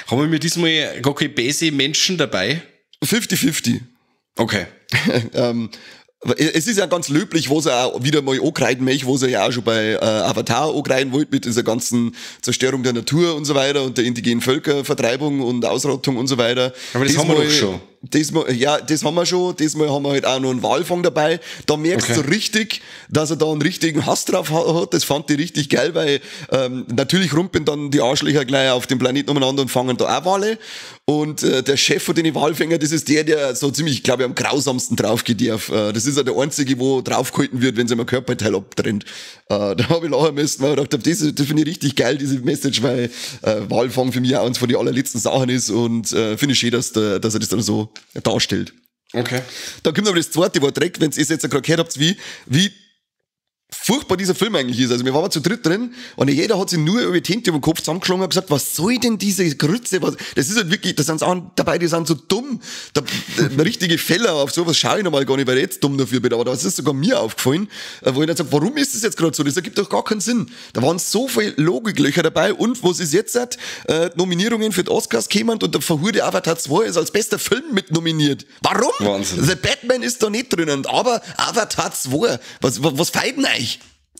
Haben wir diesmal gar keine böse Menschen dabei? 50-50. Okay. Es ist ja ganz löblich, was er auch wieder mal angreifen möchte, was er ja auch schon bei Avatar angreifen wollte, mit dieser ganzen Zerstörung der Natur und so weiter und der indigenen Völkervertreibung und Ausrottung und so weiter. Aber das haben wir doch schon. Diesmal, ja, das haben wir schon. Diesmal haben wir halt auch noch einen Walfang dabei. Da merkst du richtig, dass er da einen richtigen Hass drauf hat. Das fand ich richtig geil, weil natürlich rumpeln dann die Arschlöcher gleich auf dem Planeten umeinander und fangen da auch Wale. Und der Chef von den Walfängern, das ist der so ziemlich, glaube ich, am grausamsten draufgeht darf. Das ist ja der einzige, wo draufgehalten wird, wenn sie mal Körperteil abtrennt. Da habe ich lachen müssen, weil ich gedacht habe, das finde ich richtig geil, diese Message, weil Walfang für mich auch eins von den allerletzten Sachen ist, und finde ich schön, dass er das dann so darstellt. Okay. Dann kommt aber das zweite Wort direkt, wenn ihr es jetzt gerade gehört habt, wie furchtbar dieser Film eigentlich ist. Also wir waren zu dritt drin und jeder hat sich nur über die Hände über den Kopf zusammengeschlagen und gesagt, was soll denn diese Grütze? Was? Das ist halt wirklich, da sind Sachen dabei, die sind so dumm. Da, richtige Fälle, auf sowas schaue ich nochmal gar nicht, weil ich jetzt dumm dafür bin. Aber das ist sogar mir aufgefallen, wo ich dann sage, warum ist das jetzt gerade so? Das ergibt doch gar keinen Sinn. Da waren so viele Logiklöcher dabei, und was ist jetzt? Nominierungen für die Oscars kämen und der verhurde Avatar 2 ist als bester Film mit nominiert. Warum? Wahnsinn. The Batman ist da nicht drinnen, aber Avatar 2, was feiden eigentlich?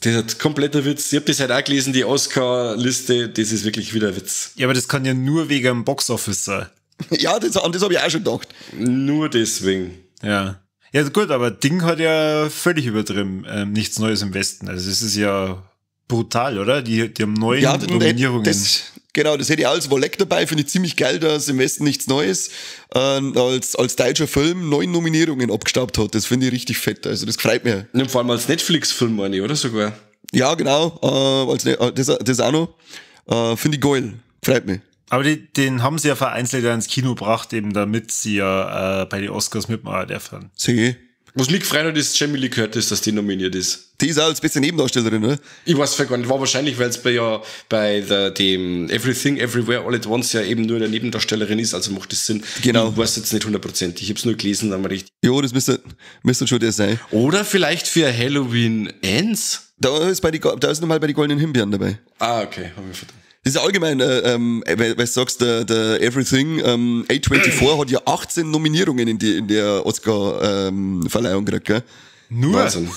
Das ist ein kompletter Witz. Ich hab das halt auch gelesen, die Oscar-Liste, das ist wirklich wieder ein Witz. Ja, aber das kann ja nur wegen dem Box-Office sein. Ja, an das habe ich auch schon gedacht. Nur deswegen. Ja. Ja, gut, aber Ding hat ja völlig übertrieben. Nichts Neues im Westen. Also es ist ja brutal, oder? Die haben neue Nominierungen. Genau, das hätte ich auch als Wolleck dabei. Finde ich ziemlich geil, dass im Westen nichts Neues als deutscher Film 9 Nominierungen abgestaubt hat. Das finde ich richtig fett. Also das freut mich. Und vor allem als Netflix-Film, meine ich, oder sogar? Ja, genau. Das auch noch. Finde ich geil. Freut mich. Aber den haben sie ja vereinzelt ins Kino gebracht, eben damit sie ja bei den Oscars mitmachen dürfen. See. Was mich gefreut hat, ist Jamie Lee Curtis, dass die nominiert ist. Die ist auch als beste Nebendarstellerin, oder? Ich weiß gar nicht. War wahrscheinlich, weil es bei dem Everything Everywhere All at Once ja eben nur der Nebendarstellerin ist, also macht das Sinn. Genau. Ich weiß jetzt nicht hundertprozentig. Ich hab's nur gelesen, aber richtig. Jo, das müsste schon der sein. Oder vielleicht für Halloween Ends? Da ist, da ist nochmal bei den Goldenen Himbeeren dabei. Ah, okay. Hab ich verdammt. Das ist allgemein, weil du sagst, der Everything, A24 hat ja 18 Nominierungen in der Oscar-Verleihung gekriegt, gell? Nur? Wahnsinn.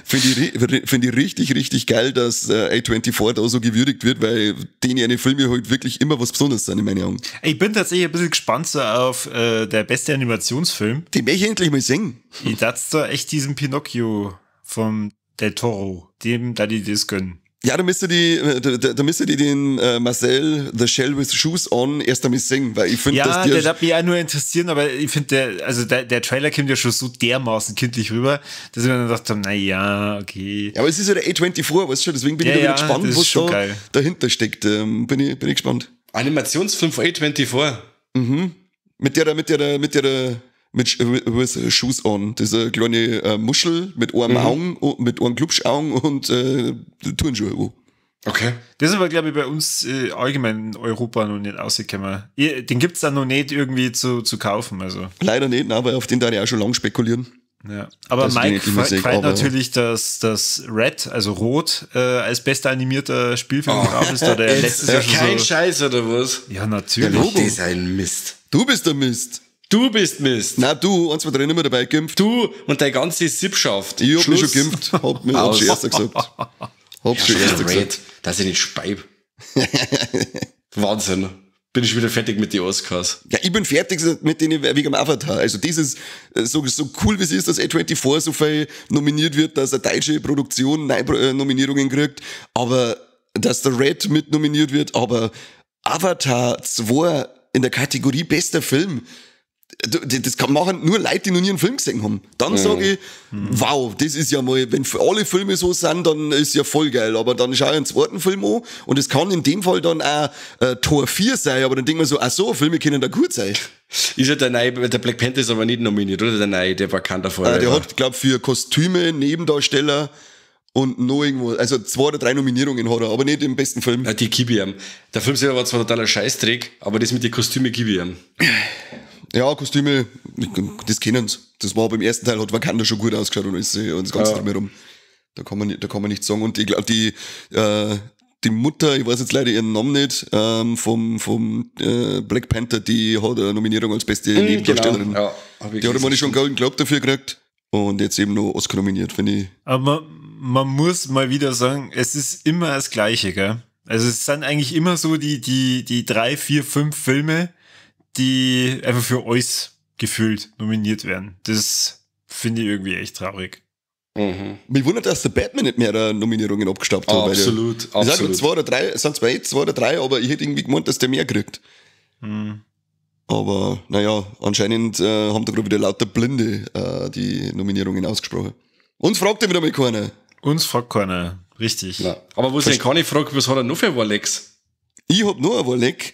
Find ich richtig, richtig geil, dass A24 da so gewürdigt wird, weil denen eine Filme halt wirklich immer was Besonderes sind, in meinen Augen. Ich bin tatsächlich ein bisschen gespannt so auf der beste Animationsfilm. Den möchte ich endlich mal sehen. Ich dachte da echt diesen Pinocchio vom Del Toro, dem da die das gönnen. Ja, da müsst ihr die den Marcel The Shell with Shoes On erst einmal singen, weil ich finde, ja, dass der darf mich auch nur interessieren, aber ich finde, der Trailer kommt ja schon so dermaßen kindlich rüber, dass ich mir dann gedacht habe, na ja, okay. Ja, aber es ist ja der A24, weißt du schon, deswegen bin ich da wieder gespannt, was da geil dahinter steckt. Bin ich gespannt. Animationsfilm von A24. Mhm. Mit with Shoes On, diese kleine Muschel mit einem Augen, mit einem Klubschaugen und Turnschuhe. Okay. Das ist aber, glaube ich, bei uns allgemein in Europa noch nicht rausgekommen. Den gibt's da noch nicht irgendwie zu kaufen. Also. Leider nicht, nein, weil auf den da ich auch schon lange spekulieren. Ja. Aber Mike freut natürlich, dass das Red, also Rot, als bester animierter Spielfilm drauf ist. Da der letztes Jahr schon kein so Scheiß, oder was? Ja, natürlich. Das ist ein Mist. Du bist der Mist. Du bist Mist. Na du, 1, 2, 3, nicht mehr dabei geimpft. Du und deine ganze Sippschaft. Ich hab mich schon geimpft. Hab mir schon erster gesagt. Hab schon erster gesagt. Dass ich nicht speib. Wahnsinn. Bin ich wieder fertig mit den Oscars. Ja, ich bin fertig mit denen wegen dem Avatar. Also dieses, so cool wie es ist, dass A24 so viel nominiert wird, dass eine deutsche Produktion Nominierungen kriegt, aber dass der Red mit nominiert wird, aber Avatar 2 in der Kategorie bester Film, das kann machen nur Leute, die noch nie einen Film gesehen haben. Dann sage ich, wow, das ist ja mal, wenn alle Filme so sind, dann ist ja voll geil. Aber dann schaue ich einen zweiten Film an und es kann in dem Fall dann auch Tor 4 sein, aber dann denke ich mir so, ach so, Filme können da gut sein. Ist ja der neue, der Black Panther ist aber nicht nominiert, oder? Der neue, der Wakanda vorher. Der hat, glaube ich, für Kostüme, Nebendarsteller und noch irgendwo, also 2 oder 3 Nominierungen hat er, aber nicht im besten Film. Ja, die gib ich ihm. Der Film selber war zwar totaler Scheißdreck, aber das mit den Kostümen gib ich ihm. Ja, Kostüme, das kennen's. Das war beim ersten Teil, hat Wakanda schon gut ausgeschaut und alles, und das Ganze drumherum. Da kann man nicht sagen. Und ich glaube, die Mutter, ich weiß jetzt leider ihren Namen nicht, vom Black Panther, die hat eine Nominierung als beste Nebendarstellerin. Genau. Ja, die hat immer schon einen Golden Globe dafür gekriegt und jetzt eben noch Oscar nominiert, finde ich. Aber man muss mal wieder sagen, es ist immer das Gleiche, gell? Also es sind eigentlich immer so die 3, 4, 5 Filme, die einfach für euch gefühlt nominiert werden. Das finde ich irgendwie echt traurig. Mhm. Mich wundert, dass der Batman nicht mehr Nominierungen abgestaubt hat. Absolut, absolut. Ich sag, 2 oder 3, sind zwar 2 oder 3, aber ich hätte irgendwie gemeint, dass der mehr kriegt. Mhm. Aber naja, anscheinend haben da gerade wieder lauter Blinde die Nominierungen ausgesprochen. Uns fragt ja wieder mal keiner. Uns fragt keiner, richtig. Na, aber wo sich keiner fragt, was hat er noch für Warlecks? Ich hab noch ein Warleck.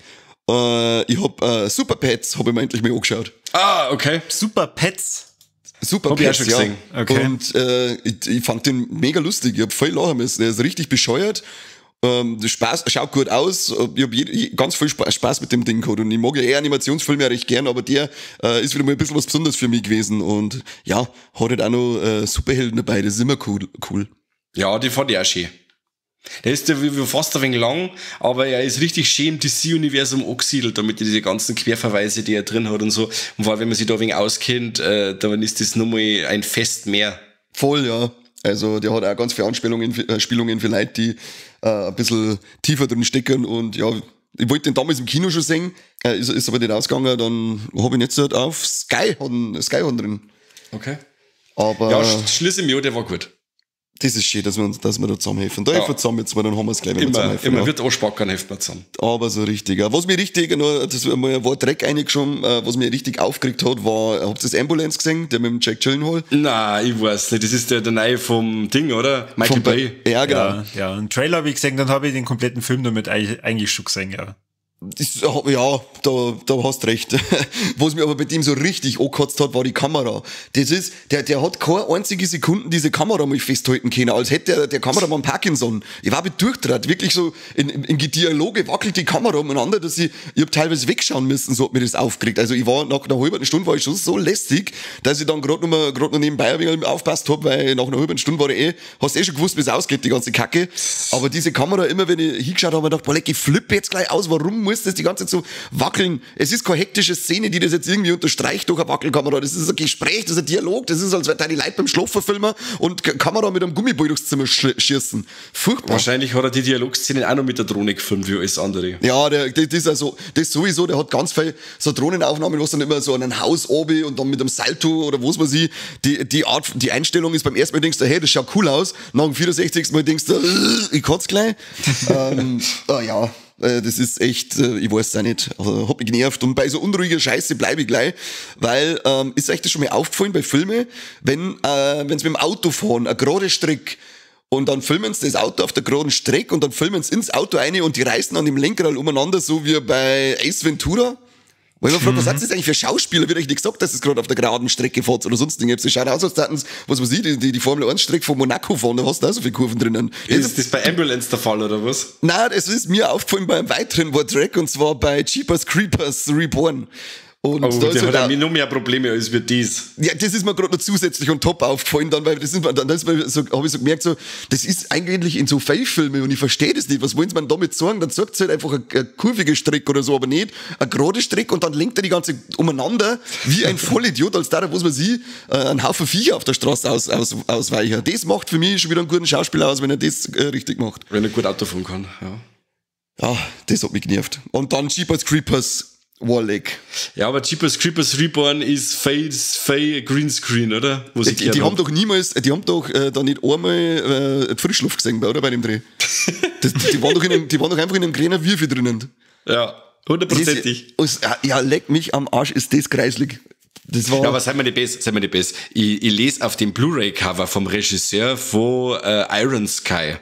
Ich hab Super Pets, habe ich mir endlich mal angeschaut. Ah, okay. Super Pets? Super hab Pets, ich auch schon gesehen. Ja. Okay. Und ich fand den mega lustig. Ich hab voll lachen müssen. Er ist richtig bescheuert. Spaß, schaut gut aus. Ich hab ganz viel Spaß mit dem Ding gehabt. Und ich mag ja eher Animationsfilme ja recht gern, aber der ist wieder mal ein bisschen was Besonderes für mich gewesen. Und ja, hat halt auch noch Superhelden dabei. Das ist immer cool. Ja, die fand ich auch schön. Der ist ja fast ein wenig lang, aber er ist richtig schön im DC-Universum angesiedelt, damit diese ganzen Querverweise, die er drin hat und so. Und vor allem, wenn man sich da ein wenig auskennt, dann ist das nochmal ein Fest mehr. Voll, ja. Also der hat auch ganz viele Anspielungen für Leute, die ein bisschen tiefer drin stecken. Und ja, ich wollte den damals im Kino schon sehen, ist aber nicht ausgegangen, dann habe ich nicht so auf Sky hat ihn drin. Okay. Aber ja, schließe mich an, der war gut. Das ist schön, dass wir da zusammenhelfen. Da helfen wir zusammen jetzt mal, dann haben wir es gleich, wenn wir zusammenhelfen. Immer wird anspacken, helfen wir zusammen. Aber so richtig. Ja. Was mir richtig, nur, das war mal Dreck reingeschoben, was mir richtig aufgeregt hat, war, habt ihr das Ambulance gesehen, der mit dem Jack Gyllenhaal? Nein, ich weiß nicht. Das ist der neue vom Ding, oder? Michael Bay. Ja, genau. Ja, einen Trailer habe ich gesehen, dann habe ich den kompletten Film damit eigentlich schon gesehen, ja. Ja, da hast recht. Was mich aber bei dem so richtig angekotzt hat, war die Kamera. Das ist, der hat keine einzige Sekunde diese Kamera mal festhalten können, als hätte der Kameramann Parkinson. Ich war durchtrat, wirklich so in Dialoge wackelt die Kamera umeinander, dass ich hab teilweise wegschauen müssen, so hat mir das aufgeregt. Also ich war nach einer halben Stunde war ich schon so lästig, dass ich dann gerade noch nebenbei ein wenig aufgepasst hab, weil nach einer halben Stunde war ich hast eh schon gewusst, wie es ausgeht, die ganze Kacke. Aber diese Kamera, immer wenn ich hingeschaut habe, hab ich gedacht, boah, leck, ich flippe jetzt gleich aus, warum muss das die ganze Zeit so wackeln? Es ist keine hektische Szene, die das jetzt irgendwie unterstreicht durch eine Wackelkamera. Das ist ein Gespräch, das ist ein Dialog, das ist, als wäre die Leute beim Schlafen filmen und Kamera mit einem Gummiball durchs Zimmer schießen. Furchtbar. Wahrscheinlich hat er die Dialogszenen auch noch mit der Drohne gefilmt, wie alles andere. Ja, das ist also, das sowieso, der hat ganz viel so Drohnenaufnahmen, was dann immer so an einem Haus oben und dann mit einem Salto oder was weiß ich, die Art, die Einstellung ist beim ersten Mal denkst du, hey, das schaut cool aus, nach dem 64. Mal denkst du, ich kotze gleich. Ja, das ist echt, ich weiß es auch nicht, also, hat mich genervt und bei so unruhiger Scheiße bleibe ich gleich, weil, ist euch das schon mal aufgefallen bei Filmen, wenn sie mit dem Auto fahren, eine gerade Strecke, und dann filmen sie das Auto auf der geraden Strecke und dann filmen sie ins Auto rein und die reißen an dem Lenkrad umeinander, so wie bei Ace Ventura. Weil ich mich frage, was hat das eigentlich für Schauspieler? Wird euch nicht gesagt, dass es gerade auf der geraden Strecke fährt oder sonst Dinge. Es schaut aus, als hätten sie, was weiß ich, die Formel 1 Strecke von Monaco fahren, da hast du auch so viele Kurven drinnen. Ist das bei Ambulance der Fall, oder was? Nein, es ist mir aufgefallen beim weiteren Track und zwar bei Jeepers Creepers Reborn. Und oh, da der hat ja noch mehr Probleme als wir dies. Ja, das ist mir gerade noch zusätzlich und top aufgefallen dann, weil das ist mir, dann ist mir so, hab ich so gemerkt, so, das ist eigentlich in so Fail-Filmen und ich verstehe das nicht. Was wollen sie mir damit sagen? Dann sagt es halt einfach eine kurvige Strecke oder so, aber nicht eine gerade Strecke und dann lenkt er die ganze umeinander wie ein Vollidiot, als da, was man sieht, einen Haufen Viecher auf der Straße ausweichen. Das macht für mich schon wieder einen guten Schauspieler aus, wenn er das richtig macht. Wenn er gut Auto fahren kann, ja. Ja, das hat mich genervt. Und dann Jeepers Creepers Warleck. Ja, aber Jeepers Creepers Reborn ist Fey Greenscreen, oder? Wo die haben doch niemals, die haben doch da nicht einmal Frischluft gesehen, oder? Bei dem Dreh. Die waren doch die waren doch einfach in einem grünen Würfel drinnen. Ja, hundertprozentig. Ja, leck mich am Arsch, ist das kreislig. Das war ja, aber sei mir nicht besser. Ich lese auf dem Blu-ray-Cover vom Regisseur von Iron Sky.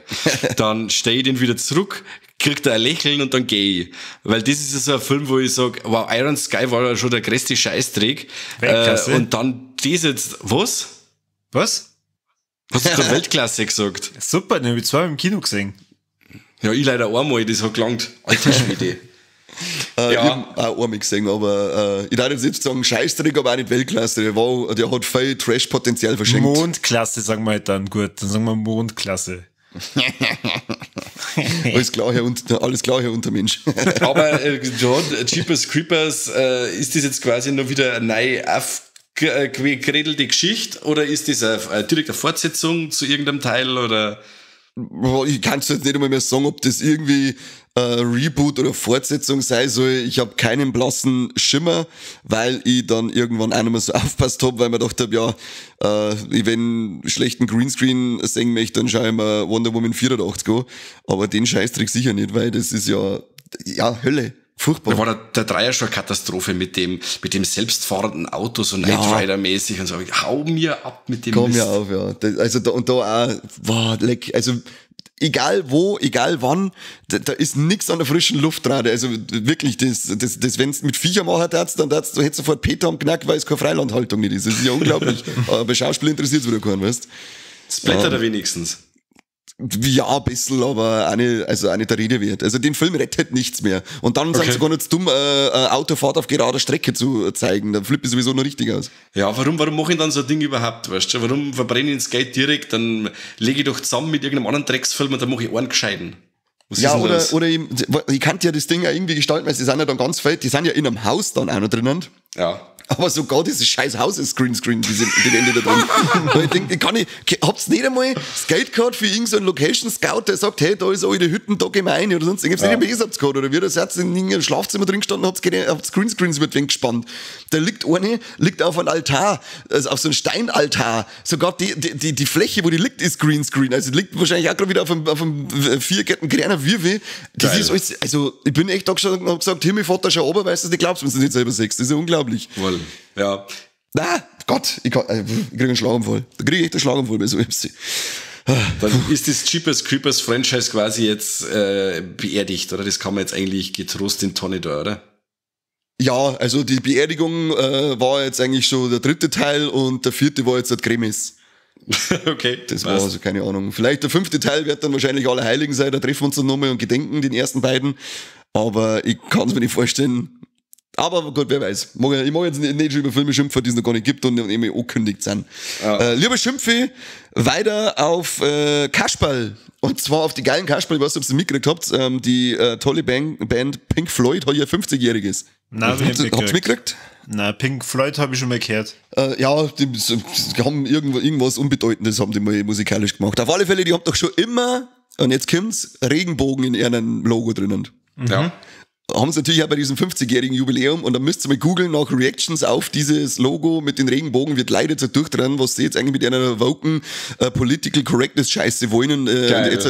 Dann stehe ich den wieder zurück, kriegt er ein Lächeln und dann gehe ich. Weil das ist ja so ein Film, wo ich sag, wow, Iron Sky war ja schon der größte Scheißdreck. Und dann das jetzt, was? Was? Hast du gerade Weltklasse gesagt? Super, den habe ich zweimal im Kino gesehen. Ja, ich leider einmal, das hat gelangt. Alter Schwede. Ja. Ich hab auch einmal gesehen, aber ich darf jetzt nicht sagen Scheißdreck, aber auch nicht Weltklasse. Der hat viel Trash-Potenzial verschenkt. Mondklasse, sagen wir halt dann, gut. Dann sagen wir Mondklasse. Alles klar, Herr Untermensch. Aber John, Jeepers Creepers, ist das jetzt quasi noch wieder eine neu aufgeredelte Geschichte oder ist das eine direkte Fortsetzung zu irgendeinem Teil? Oder? Ich kann es jetzt nicht einmal mehr sagen, ob das irgendwie Reboot oder Fortsetzung sein soll. Ich habe keinen blassen Schimmer, weil ich dann irgendwann auch nicht mehr so aufpasst habe, weil mir gedacht habe, ja, ich wenn schlechten Greenscreen sehen möchte, dann schaue ich mir Wonder Woman 84 an. Aber den Scheißdreck sicher nicht, weil das ist ja Hölle. Furchtbar. Da war der Dreier schon eine Katastrophe mit dem selbstfahrenden Auto, so Knight Rider-mäßig und so. Hau mir ab mit dem Komm mir auf, ja. Also da, und da auch, boah, leck, also, egal wo, egal wann, da ist nix an der frischen Luft dran. Also wirklich, das wenn's mit Viecher machen darfst, dann darfst du, hättest sofort Peter am Knack, weil es keine Freilandhaltung nicht ist. Das ist ja unglaublich. Aber bei Schauspiel interessiert's wieder keinen, weißt du? Splattert er wenigstens. Ja, ein bisschen, aber auch nicht, also auch nicht der Rede wert. Also den Film rettet nichts mehr. Und dann sind sie gar nicht dumm, Autofahrt auf gerader Strecke zu zeigen. Dann flippt es sowieso noch richtig aus. Ja, warum mache ich dann so ein Ding überhaupt, weißt du? Warum verbrenne ich das Geld direkt? Dann lege ich doch zusammen mit irgendeinem anderen Drecksfilm und dann mache ich einen gescheiten. Was ja, oder ich kann ja das Ding ja irgendwie gestalten, weil sie sind ja dann ganz fett, die sind ja in einem Haus dann auch noch drinnen. Ja. Aber sogar dieses scheiß Haus ist Greenscreen, die Wände da drin. Und ich denk, habt's nicht einmal das Geld gehabt für irgendeinen so Location Scout, der sagt, hey, da ist alte Hütten, da gehen wir rein oder sonst irgendwas. Ja. Nicht einmal gehabt, oder wie der Satz in irgendeinem Schlafzimmer drin gestanden, habt's Greenscreens mit wem gespannt. Da liegt eine, liegt auf einem Altar, also auf so einem Steinaltar. Sogar die Fläche, wo die liegt, ist Greenscreen. Also die liegt wahrscheinlich auch gerade wieder auf einem viergärten kleinen Würfel. Das Geil. Ist alles, also ich bin echt da gestanden und hab gesagt, Himmel, Vater, schau runter, weil du es nicht glaubst, wenn du es nicht selber siehst. Das ist ja unglaublich. Wohl. Ja. Na, Gott, ich krieg einen Schlaganfall. Da krieg ich echt einen Schlaganfall bei so MC. Dann ist das Jeepers Creepers Franchise quasi jetzt beerdigt, oder? Das kann man jetzt eigentlich getrost in Tonne da, oder? Ja, also die Beerdigung war jetzt eigentlich schon der dritte Teil und der vierte war jetzt der Kremis. Okay. Das war also keine Ahnung. Vielleicht der fünfte Teil wird dann wahrscheinlich Allerheiligen sein, da treffen wir uns dann nochmal und gedenken den ersten beiden. Aber ich kann es mir nicht vorstellen. Aber gut, wer weiß. Ich mag jetzt nicht schon über Filme schimpfen, die es noch gar nicht gibt und eben angekündigt sind. Ja. Lieber Schimpfe, weiter auf Kasperl. Und zwar auf die geilen Kasperl, ich weiß nicht, ob ihr mitgekriegt habt. Die tolle Band Pink Floyd hat ja 50-jähriges. Nein, habt ihr mitgekriegt? Na, Pink Floyd habe ich schon mal gehört. Ja, die haben irgendwas Unbedeutendes haben die mal musikalisch gemacht. Auf alle Fälle, die haben doch schon immer, und jetzt kommt's, Regenbogen in ihrem Logo drinnen. Mhm. Ja. Haben sie natürlich auch bei diesem 50-jährigen Jubiläum, und dann müsst ihr mal googeln nach Reactions auf dieses Logo mit den Regenbogen, wird leider so durchdrehen, was sie jetzt eigentlich mit einer woken Political Correctness Scheiße wollen, und jetzt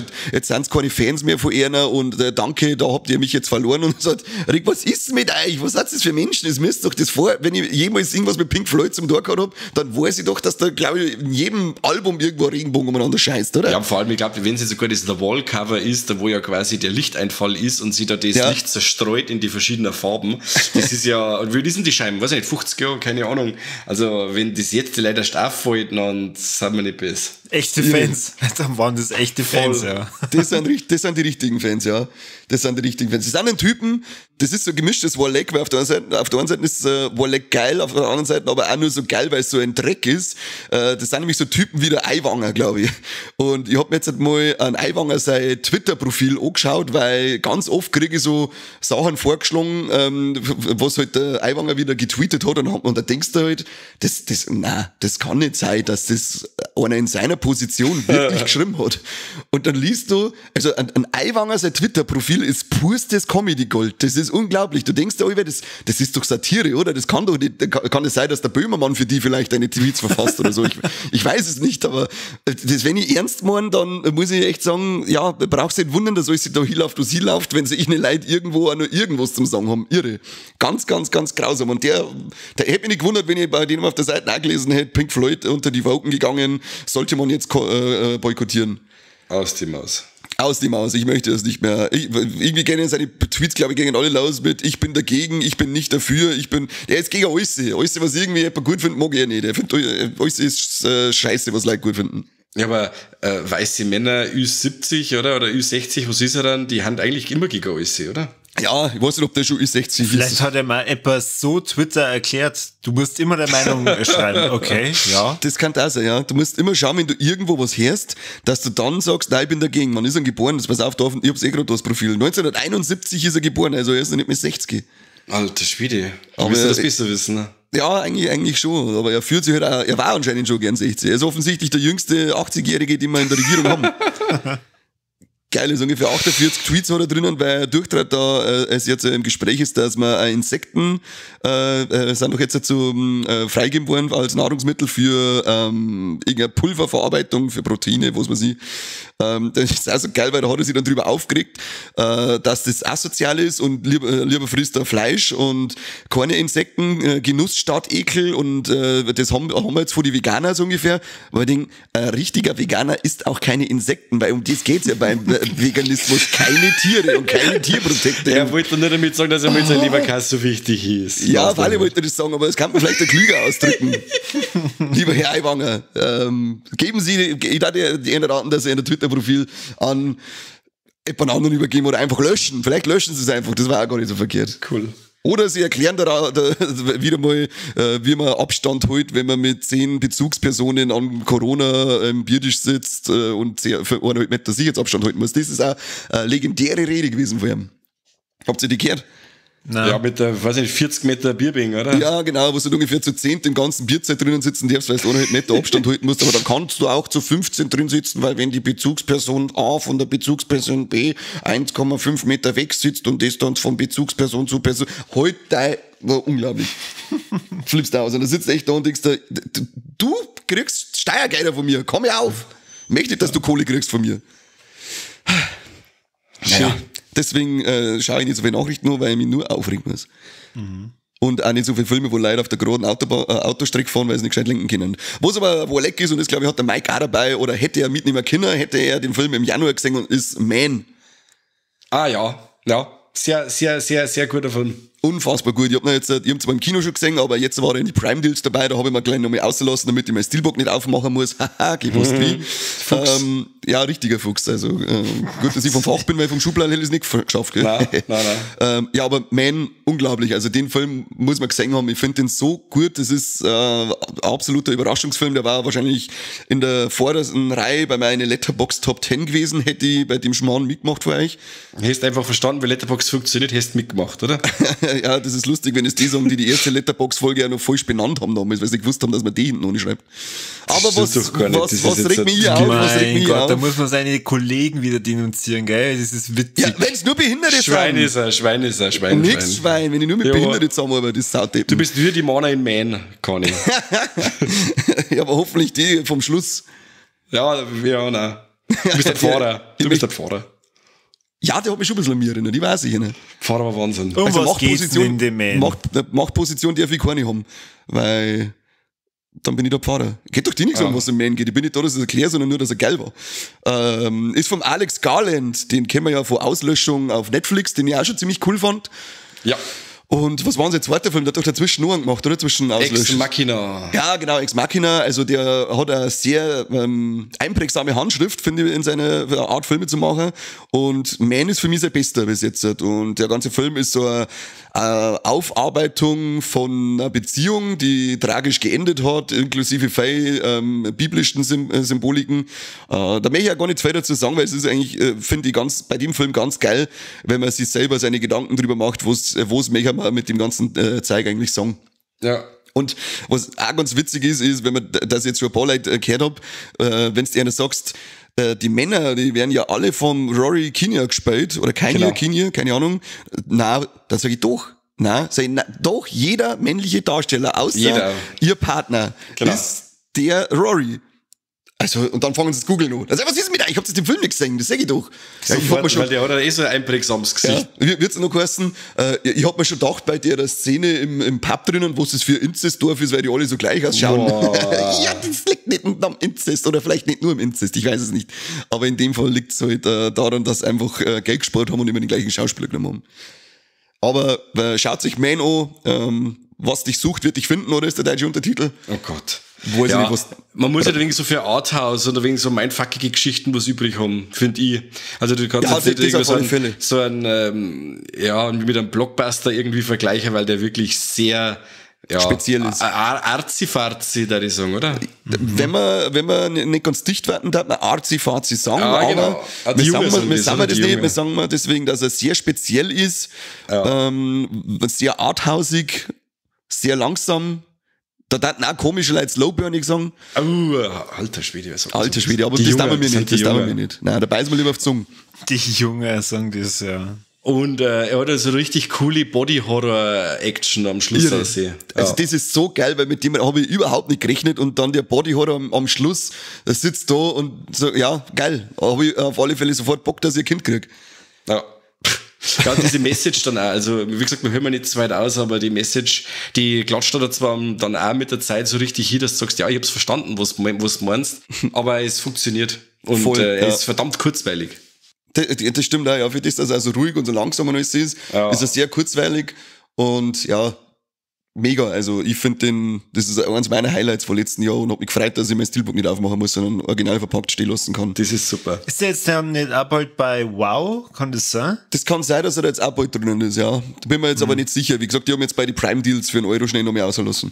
sind es keine Fans mehr von einer und danke, da habt ihr mich jetzt verloren, und sagt, Rick, was ist mit euch? Was seid das für Menschen? Das müsst doch das vor, wenn ich jemals irgendwas mit Pink Floyd zum Tor gehabt hab, dann weiß ich doch, dass da, glaube ich, in jedem Album irgendwo ein Regenbogen umeinander scheißt, oder? Ja, vor allem, ich glaube, wenn es sogar das The Wall Cover ist, da wo ja quasi der Lichteinfall ist und sie da das Licht zerstreut in die verschiedenen Farben. Das ist ja, und wie sind die Scheiben? Weiß ich nicht, 50 Jahre, keine Ahnung. Also, wenn das jetzt die Leute erst auffällt, dann sind wir nicht besser. Echte Fans. Dann waren das echte Fans, ja. Das sind die richtigen Fans, ja. Das sind die richtigen Fans. Das sind ein Typen, das ist so gemischtes Warleck, weil auf der einen Seite ist Warleck geil, auf der anderen Seite aber auch nur so geil, weil es so ein Dreck ist. Das sind nämlich so Typen wie der Aiwanger, glaube ich. Und ich hab mir jetzt halt mal an Aiwanger sein Twitter-Profil angeschaut, weil ganz oft kriege ich so Sachen vorgeschlagen, was halt der Aiwanger wieder getweetet hat, und da denkst du halt, das kann nicht sein, dass das einer in seiner Position wirklich geschrieben hat. Und dann liest du, also ein Aiwanger, sein Twitter-Profil ist purstes Comedy-Gold. Das ist unglaublich. Du denkst dir, das ist doch Satire, oder? Das kann doch nicht, kann es sein, dass der Böhmermann für die vielleicht eine Tweets verfasst oder so. Ich weiß es nicht, aber das, wenn ich ernst meine, dann muss ich echt sagen, ja, brauchst du nicht wundern, dass alles da hinläuft, wo sie läuft, wenn sich eine Leute irgendwo auch nur irgendwas zum Sagen haben. Irre. Ganz, ganz, ganz grausam. Und der hätte mich nicht gewundert, wenn ich bei denen auf der Seite auch gelesen hätte, Pink Floyd unter die Wolken gegangen, sollte man jetzt boykottieren. Aus die Maus. Aus die Maus, ich möchte das nicht mehr. Irgendwie gehen seine Tweets, glaube ich, gegen alle los mit ich bin dagegen, ich bin nicht dafür, der ist gegen alles. Alles, was irgendwie jemand gut findet, mag er nicht. Er findet, alles ist scheiße, was Leute gut finden. Ja, aber weiße Männer Ü70 oder Ü60, was ist er dann? Die haben eigentlich immer gegen alles, oder? Ja, ich weiß nicht, ob der schon Ü60 ist. Vielleicht hat er mal etwas so Twitter erklärt, du musst immer der Meinung schreiben, okay, ja. Das kann das sein, ja. Du musst immer schauen, wenn du irgendwo was hörst, dass du dann sagst, nein, ich bin dagegen. Wann ist er geboren? Das pass auf, ich hab's eh gerade das Profil. 1971 ist er geboren, also er ist noch nicht mehr 60. Alter Schwede, du musst das besser wissen, ne? Ja, eigentlich schon, aber er fühlt sich halt auch, er war anscheinend schon gern 60. Er ist offensichtlich der jüngste 80-Jährige, den wir in der Regierung haben. Geil ist, ungefähr 48 Tweets hat er drinnen, weil er durchtrat, da es jetzt im Gespräch ist, dass man Insekten sind doch jetzt dazu freigegeben worden als Nahrungsmittel für irgendeine Pulververarbeitung, für Proteine, was weiß ich. Das ist auch so geil, weil da hat er sich dann drüber aufgeregt, dass das asozial ist und lieber frisst er Fleisch und keine Insekten, Genuss statt Ekel, und das haben wir jetzt vor die Veganer so ungefähr. Aber ich denk, ein richtiger Veganer isst auch keine Insekten, weil um das geht's ja beim Veganismus, keine Tiere und keine Tierprotekte. Er wollte nur damit sagen, dass er mit seinem Leberkäse so wichtig ist. Ja, auf alle wollte er das sagen, aber das kann man vielleicht der klüger ausdrücken. Lieber Herr Aiwanger, geben Sie, ich darf die raten, dass Sie in der Twitter-Profil an jemand anderen übergeben oder einfach löschen. Vielleicht löschen Sie es einfach, das war auch gar nicht so verkehrt. Cool. Oder sie erklären da wieder mal, wie man Abstand hält, wenn man mit 10 Bezugspersonen an Corona im Biertisch sitzt und 1,5 Meter Sicherheitsabstand halten muss. Das ist auch eine legendäre Rede gewesen von ihm. Habt ihr die gehört? Nein. Ja, mit der, weiß nicht, 40 Meter Bierbing, oder? Ja, genau, wo du ungefähr zu 10 im ganzen Bierzeit drinnen sitzen darfst, weil du 1,5 Meter Abstand halten musst, aber dann kannst du auch zu 15 drin sitzen, weil wenn die Bezugsperson A von der Bezugsperson B 1,5 Meter weg sitzt und das dann von Bezugsperson zu Person, halt dein, war unglaublich. Flippst du aus. Und da sitzt echt da und denkst, du kriegst Steuergelder von mir, komm ja auf. Möchte, dass du Kohle kriegst von mir. Naja. Deswegen schaue ich nicht so viele Nachrichten nur, weil ich mich nur aufregen muss. Mhm. Und auch nicht so viele Filme, wo Leute auf der geraden Autostrecke fahren, weil sie nicht gescheit lenken können. Was aber wo leck ist, und das glaube ich hat der Mike auch dabei, oder hätte er mitnehmen können, hätte er den Film im Januar gesehen und ist Man. Ah ja, ja. Sehr, sehr, sehr, sehr guter Film. Unfassbar gut. Ich hab ihn jetzt, ich hab zwar im Kino schon gesehen, aber jetzt war er in die Prime Deals dabei, da habe ich mir gleich nochmal ausgelassen, damit ich mein Steelbook nicht aufmachen muss. Haha, gewusst wie. Fuchs. Ja, richtiger Fuchs. Also gut, dass ich vom Fach bin, weil vom Schubladen hätte ich es nicht geschafft. Gell? Nein, nein, nein. Ja, aber Man, unglaublich. Also den Film muss man gesehen haben. Ich finde den so gut. Das ist ein absoluter Überraschungsfilm. Der war wahrscheinlich in der vordersten Reihe bei meiner Letterboxd Top 10 gewesen. Hätte ich bei dem Schmarrn mitgemacht für euch. Hast einfach verstanden, wie Letterboxd funktioniert, hast mitgemacht, oder? Ja, das ist lustig, wenn es die sagen, die die erste Letterboxd-Folge ja noch falsch benannt haben damals, weil sie gewusst haben, dass man die hinten noch nicht schreibt. Aber was regt mich auf? Was regt mich Gott, auf? Da muss man seine Kollegen wieder denunzieren, gell? Das ist witzig. Ja, wenn es nur Behinderte Schwein sind. Ist er, Schwein ist er, Schwein. Nix Schwein, wenn ich nur mit Behinderte zusammenarbeite, das ist saudeppen. Du bist nur die Mana in Man, Conny. Ja, aber hoffentlich die vom Schluss. Ja, ja, nein. Du bist der Pfarrer. Du bist der Pfarrer. Ja, der hat mich schon ein bisschen an mir erinnert, ich weiß ich nicht. Pfarrer war Wahnsinn. Um also was geht's denn in dem Man? Machtposition darf ich keine haben, weil dann bin ich der Pfarrer. Geht doch dir nichts an, was im Man geht. Ich bin nicht da, dass ich es erkläre, sondern nur, dass er geil war. Ist vom Alex Garland, den kennen wir ja von Auslöschung auf Netflix, den ich auch schon ziemlich cool fand. Ja. Und was war denn sein zweiter Film? Der hat doch dazwischen noch einen gemacht, oder? Zwischen Auslöschung. Ex Machina. Ja, genau, Ex Machina. Also der hat eine sehr einprägsame Handschrift, finde ich, in seiner Art, Filme zu machen. Und Man ist für mich sein bester bis jetzt. Und der ganze Film ist so eine Aufarbeitung von einer Beziehung, die tragisch geendet hat, inklusive viel biblischen Symboliken. Da möchte ich ja gar nichts weiter dazu sagen, weil es ist eigentlich, finde ich, ganz bei dem Film ganz geil, wenn man sich selber seine Gedanken drüber macht, wo es möchte man mit dem ganzen Zeug eigentlich sagen. Ja. Und was auch ganz witzig ist, ist, wenn man das jetzt schon ein paar Leute gehört hab, wenn du einer sagst, die Männer, die werden ja alle vom Rory Kinnear gespielt, oder Kinnear, genau. Kinnear, keine Ahnung. Na, dann sag ich doch. Na, sag ich, na, doch, jeder männliche Darsteller, außer jeder. Ihr Partner, genau, ist der Rory. Also, und dann fangen sie das googeln an. Also, was ist mit euch? Ich hab das im Film nicht gesehen, das sag ich doch. Ja, ich hab mir schon, weil der hat ja eh so ein einprägsames Gesicht. Ja, wird's noch geheißen, ich hab mir schon gedacht, bei der Szene im Pub drinnen, wo es für Inzestdorf ist, weil die alle so gleich ausschauen. Ja, das liegt nicht am Inzest oder vielleicht nicht nur im Inzest, ich weiß es nicht. Aber in dem Fall liegt's halt daran, dass sie einfach Geld gespart haben und immer den gleichen Schauspieler genommen haben. Aber schaut sich Man an, was dich sucht, wird dich finden, oder ist der deutsche Untertitel? Oh Gott. Weiß ja, nicht, was man muss ja halt wegen so für Arthouse oder wegen so mindfuckige Geschichten was übrig haben, finde ich. Also du kannst ja, jetzt nicht irgendwie so ein, ja, mit einem Blockbuster irgendwie vergleichen, weil der wirklich sehr ja, speziell ist. Arzi-Farzi, da ich sagen, oder? Wenn man nicht ganz dicht werden darf, man Arzi-Farzi sagen, ja, aber genau. Wir sagen das nicht, wir sagen mal deswegen, dass er sehr speziell ist, ja. Sehr arthausig, sehr langsam. Da taten auch komische Leute Slowburning sagen. Oh, alter Schwede. Was alter Schwede, aber das darf man mir nicht. Das darf man mir nicht. Nein, da beißen wir lieber auf die Zunge. Die Jungen sagen das, ja. Und er hat also richtig coole Body-Horror-Action am Schluss aussehen. Ja. Also das ist so geil, weil mit dem habe ich überhaupt nicht gerechnet und dann der Body-Horror am Schluss, der sitzt da und so, ja, geil. Habe ich auf alle Fälle sofort Bock, dass ich ein Kind kriege. Ja. Ja, und diese Message dann auch, also wie gesagt, wir hören nicht zu weit aus, aber die Message, die klatscht da zwar dann auch mit der Zeit so richtig hin, dass du sagst, ja, ich hab's verstanden, was du meinst, aber es funktioniert und voll, er ist verdammt kurzweilig. Das stimmt auch, ja, für das, dass er so ruhig und so langsam und alles ist, ja. Ist er sehr kurzweilig und ja, mega, also ich finde den, das ist eines meiner Highlights vom letzten Jahr und hab mich gefreut, dass ich mein Steelbook nicht aufmachen muss, sondern original verpackt stehen lassen kann. Das ist super. Ist der jetzt nicht auch bald bei Wow? Kann das sein? Das kann sein, dass er da jetzt auch bald drinnen ist, ja. Da bin mir jetzt aber nicht sicher. Wie gesagt, die haben jetzt bei den Prime Deals für einen Euro schnell noch mehr auslassen.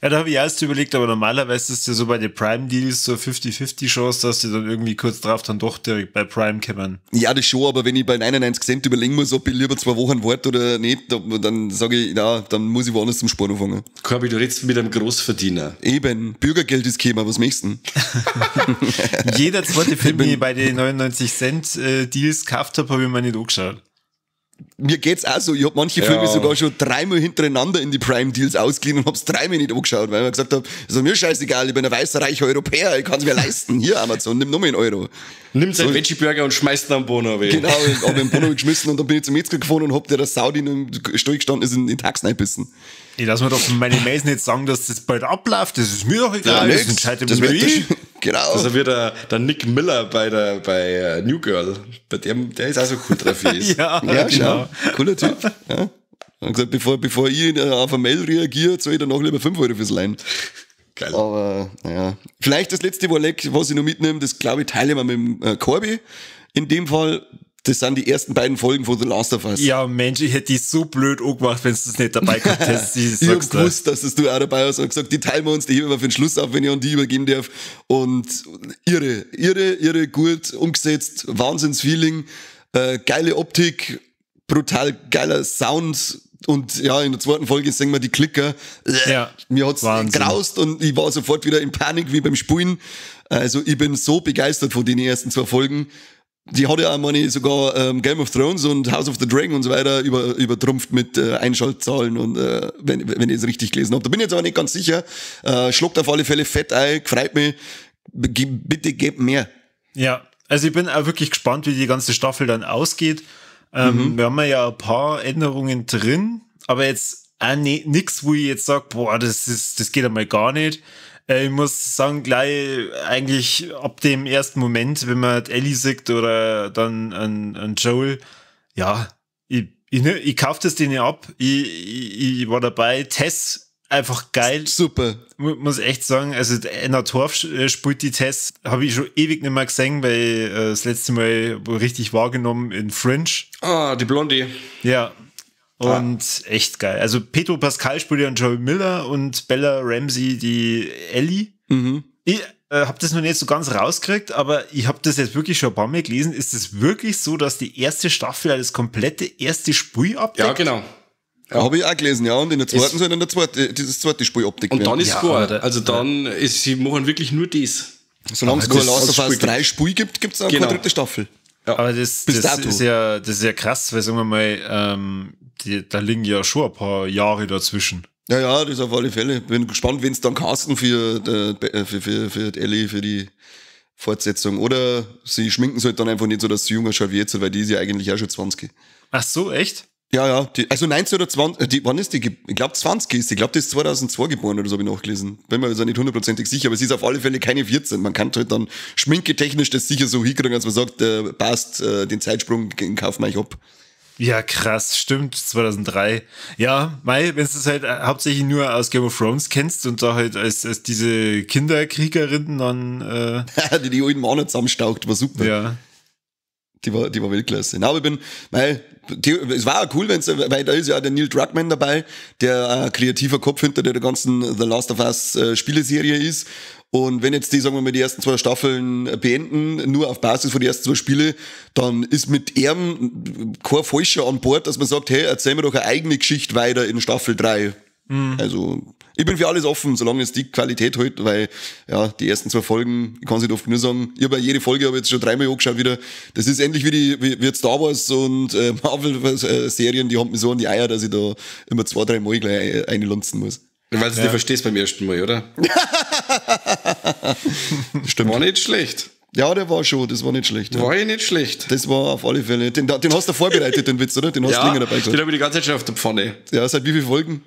Ja, da habe ich erst überlegt, aber normalerweise ist ja so bei den Prime Deals so 50-50 Chance, dass die dann irgendwie kurz drauf dann doch direkt bei Prime kommen. Ja, das schon, aber wenn ich bei 99 Cent überlegen muss, ob ich lieber 2 Wochen warte oder nicht, dann sage ich, na, dann muss ich woanders zum Sparen anfangen. Corby, du redest mit einem Großverdiener. Eben, Bürgergeld ist gekommen, was möchtest du denn? Jeder zweite Film, den ich bei den 99 Cent Deals gekauft habe, habe ich mir nicht angeschaut. Mir geht's auch so. Ich hab manche Filme sogar schon dreimal hintereinander in die Prime Deals ausgeliehen und hab's dreimal nicht angeschaut, weil ich mir gesagt hab, ist mir scheißegal, ich bin ein weißer, reicher Europäer, ich kann's mir leisten. Hier, Amazon, nimm nur einen Euro. Nimm seinen Veggie Burger und schmeißt ihn am Bono. Genau, ich hab den Bono geschmissen und dann bin ich zum Metzger gefahren und hab der Sau, die im Stall gestanden ist, in den Taxen einbissen. Ich lass mir doch von meinen Mails nicht sagen, dass das bald abläuft, das ist mir doch egal, ja, das entscheidet das mich. Genau. Also wie der Nick Miller bei New Girl, bei dem, der ist auch so cool drauf. Ja, ja, genau. Schau. Cooler Typ. Ja. Und gesagt, bevor ich auf eine Mail reagiere, zahle ich danach lieber 5 Euro fürs Leihen. Geil. Aber, naja. Vielleicht das letzte Warleck, was ich noch mitnehme, das glaube ich teile ich mal mit dem Corby. In dem Fall, das sind die ersten beiden Folgen von The Last of Us. Ja, Mensch, ich hätte die so blöd angemacht, wenn du das nicht dabei gehabt hättest. Ich hab gewusst, dass das du auch dabei hast und gesagt, die teilen wir uns, die heben wir für den Schluss auf, wenn ich an die übergeben darf. Und irre gut umgesetzt, Wahnsinnsfeeling, geile Optik, brutal geiler Sound. Und ja, in der zweiten Folge sehen wir die Klicker. Ja, mir hat's graust und ich war sofort wieder in Panik wie beim Spulen. Also ich bin so begeistert von den ersten 2 Folgen. Die hat ja auch, meine ich, sogar Game of Thrones und House of the Dragon und so weiter übertrumpft mit Einschaltzahlen und wenn ich es richtig gelesen habe. Da bin ich jetzt aber nicht ganz sicher. Schluckt auf alle Fälle fett ein, freut mich. Bitte gebt mehr. Ja, also ich bin auch wirklich gespannt, wie die ganze Staffel dann ausgeht. Wir haben ja ein paar Änderungen drin, aber jetzt auch nix, wo ich jetzt sage, boah, das geht einmal gar nicht. Ich muss sagen, gleich eigentlich ab dem ersten Moment, wenn man Ellie sieht oder dann an Joel, ja, ich kauf das denen ab. Ich war dabei. Tess, einfach geil. Super. Muss echt sagen, also Anna Torv spielt die Tess, habe ich schon ewig nicht mehr gesehen, weil das letzte Mal richtig wahrgenommen in Fringe. Ah, die Blondie. Ja. Und echt geil. Also Pedro Pascal spielt ja Joel Miller und Bella Ramsey die Ellie. Mhm. Ich habe das noch nicht so ganz rausgekriegt, aber ich habe das jetzt wirklich schon ein paar Mal gelesen. Ist es wirklich so, dass die erste Staffel das komplette erste Spiel abdeckt? Ja, genau. Ja. Habe ich auch gelesen, ja. Und in der zweiten soll dann dieses zweite Spiel abdeckt werden. Und dann ist ja, gut. Also dann ist, sie machen wirklich nur das. Solange es kein Last of Us 3 Spiel gibt, gibt es auch keine dritte Staffel. Ja. Aber das ist ja krass, weil sagen wir mal, da liegen ja schon ein paar Jahre dazwischen. Ja, ja, das auf alle Fälle. Bin gespannt, wenn es dann casten für die Ellie, für die Fortsetzung. Oder sie schminken es halt dann einfach nicht so, dass sie jünger schaut wie jetzt, weil die ist ja eigentlich auch schon 20. Ach so, echt? Ja, ja. Die, also 19 oder 20, wann ist die? Ich glaube 20 ist die. Ich glaube, die ist 2002 geboren oder so, habe ich nachgelesen. Bin mir also nicht hundertprozentig sicher, aber sie ist auf alle Fälle keine 14. Man kann halt dann schminketechnisch das sicher so hinkriegen, als man sagt, passt, den Zeitsprung kaufen wir euch ab. Ja, krass, stimmt, 2003. Ja, mei, wenn du es halt hauptsächlich nur aus Game of Thrones kennst und da halt als diese Kinderkriegerin dann... die alten Männer zusammenstaucht, war super. Ja. Die war Weltklasse. Na, aber ich bin, es war auch cool, weil da ist ja auch der Neil Druckmann dabei, der kreativer Kopf hinter der ganzen The Last of Us Spieleserie ist. Und wenn jetzt die, sagen wir mal, die ersten 2 Staffeln beenden, nur auf Basis von den ersten 2 Spiele, dann ist mit ihm kein Falscher an Bord, dass man sagt, hey, erzähl mir doch eine eigene Geschichte weiter in Staffel 3. Mhm. Also, ich bin für alles offen, solange es die Qualität hält, weil, ja, die ersten 2 Folgen, ich kann es nicht oft genug sagen, ich habe ja jede Folge, habe jetzt schon 3-mal angeschaut wieder, das ist endlich wie Star Wars und Marvel-Serien, die haben mir so an die Eier, dass ich da immer 2, 3 Mal gleich einlunzen muss. Weil du es nicht verstehst beim ersten Mal, oder? Stimmt. War nicht schlecht. Ja, der war schon, das war nicht schlecht. War ja nicht schlecht. Das war auf alle Fälle. Den hast du vorbereitet, den Witz, oder? Den hast du länger dabei gehabt. Den habe ich die ganze Zeit schon auf der Pfanne. Ja, seit wie vielen Folgen?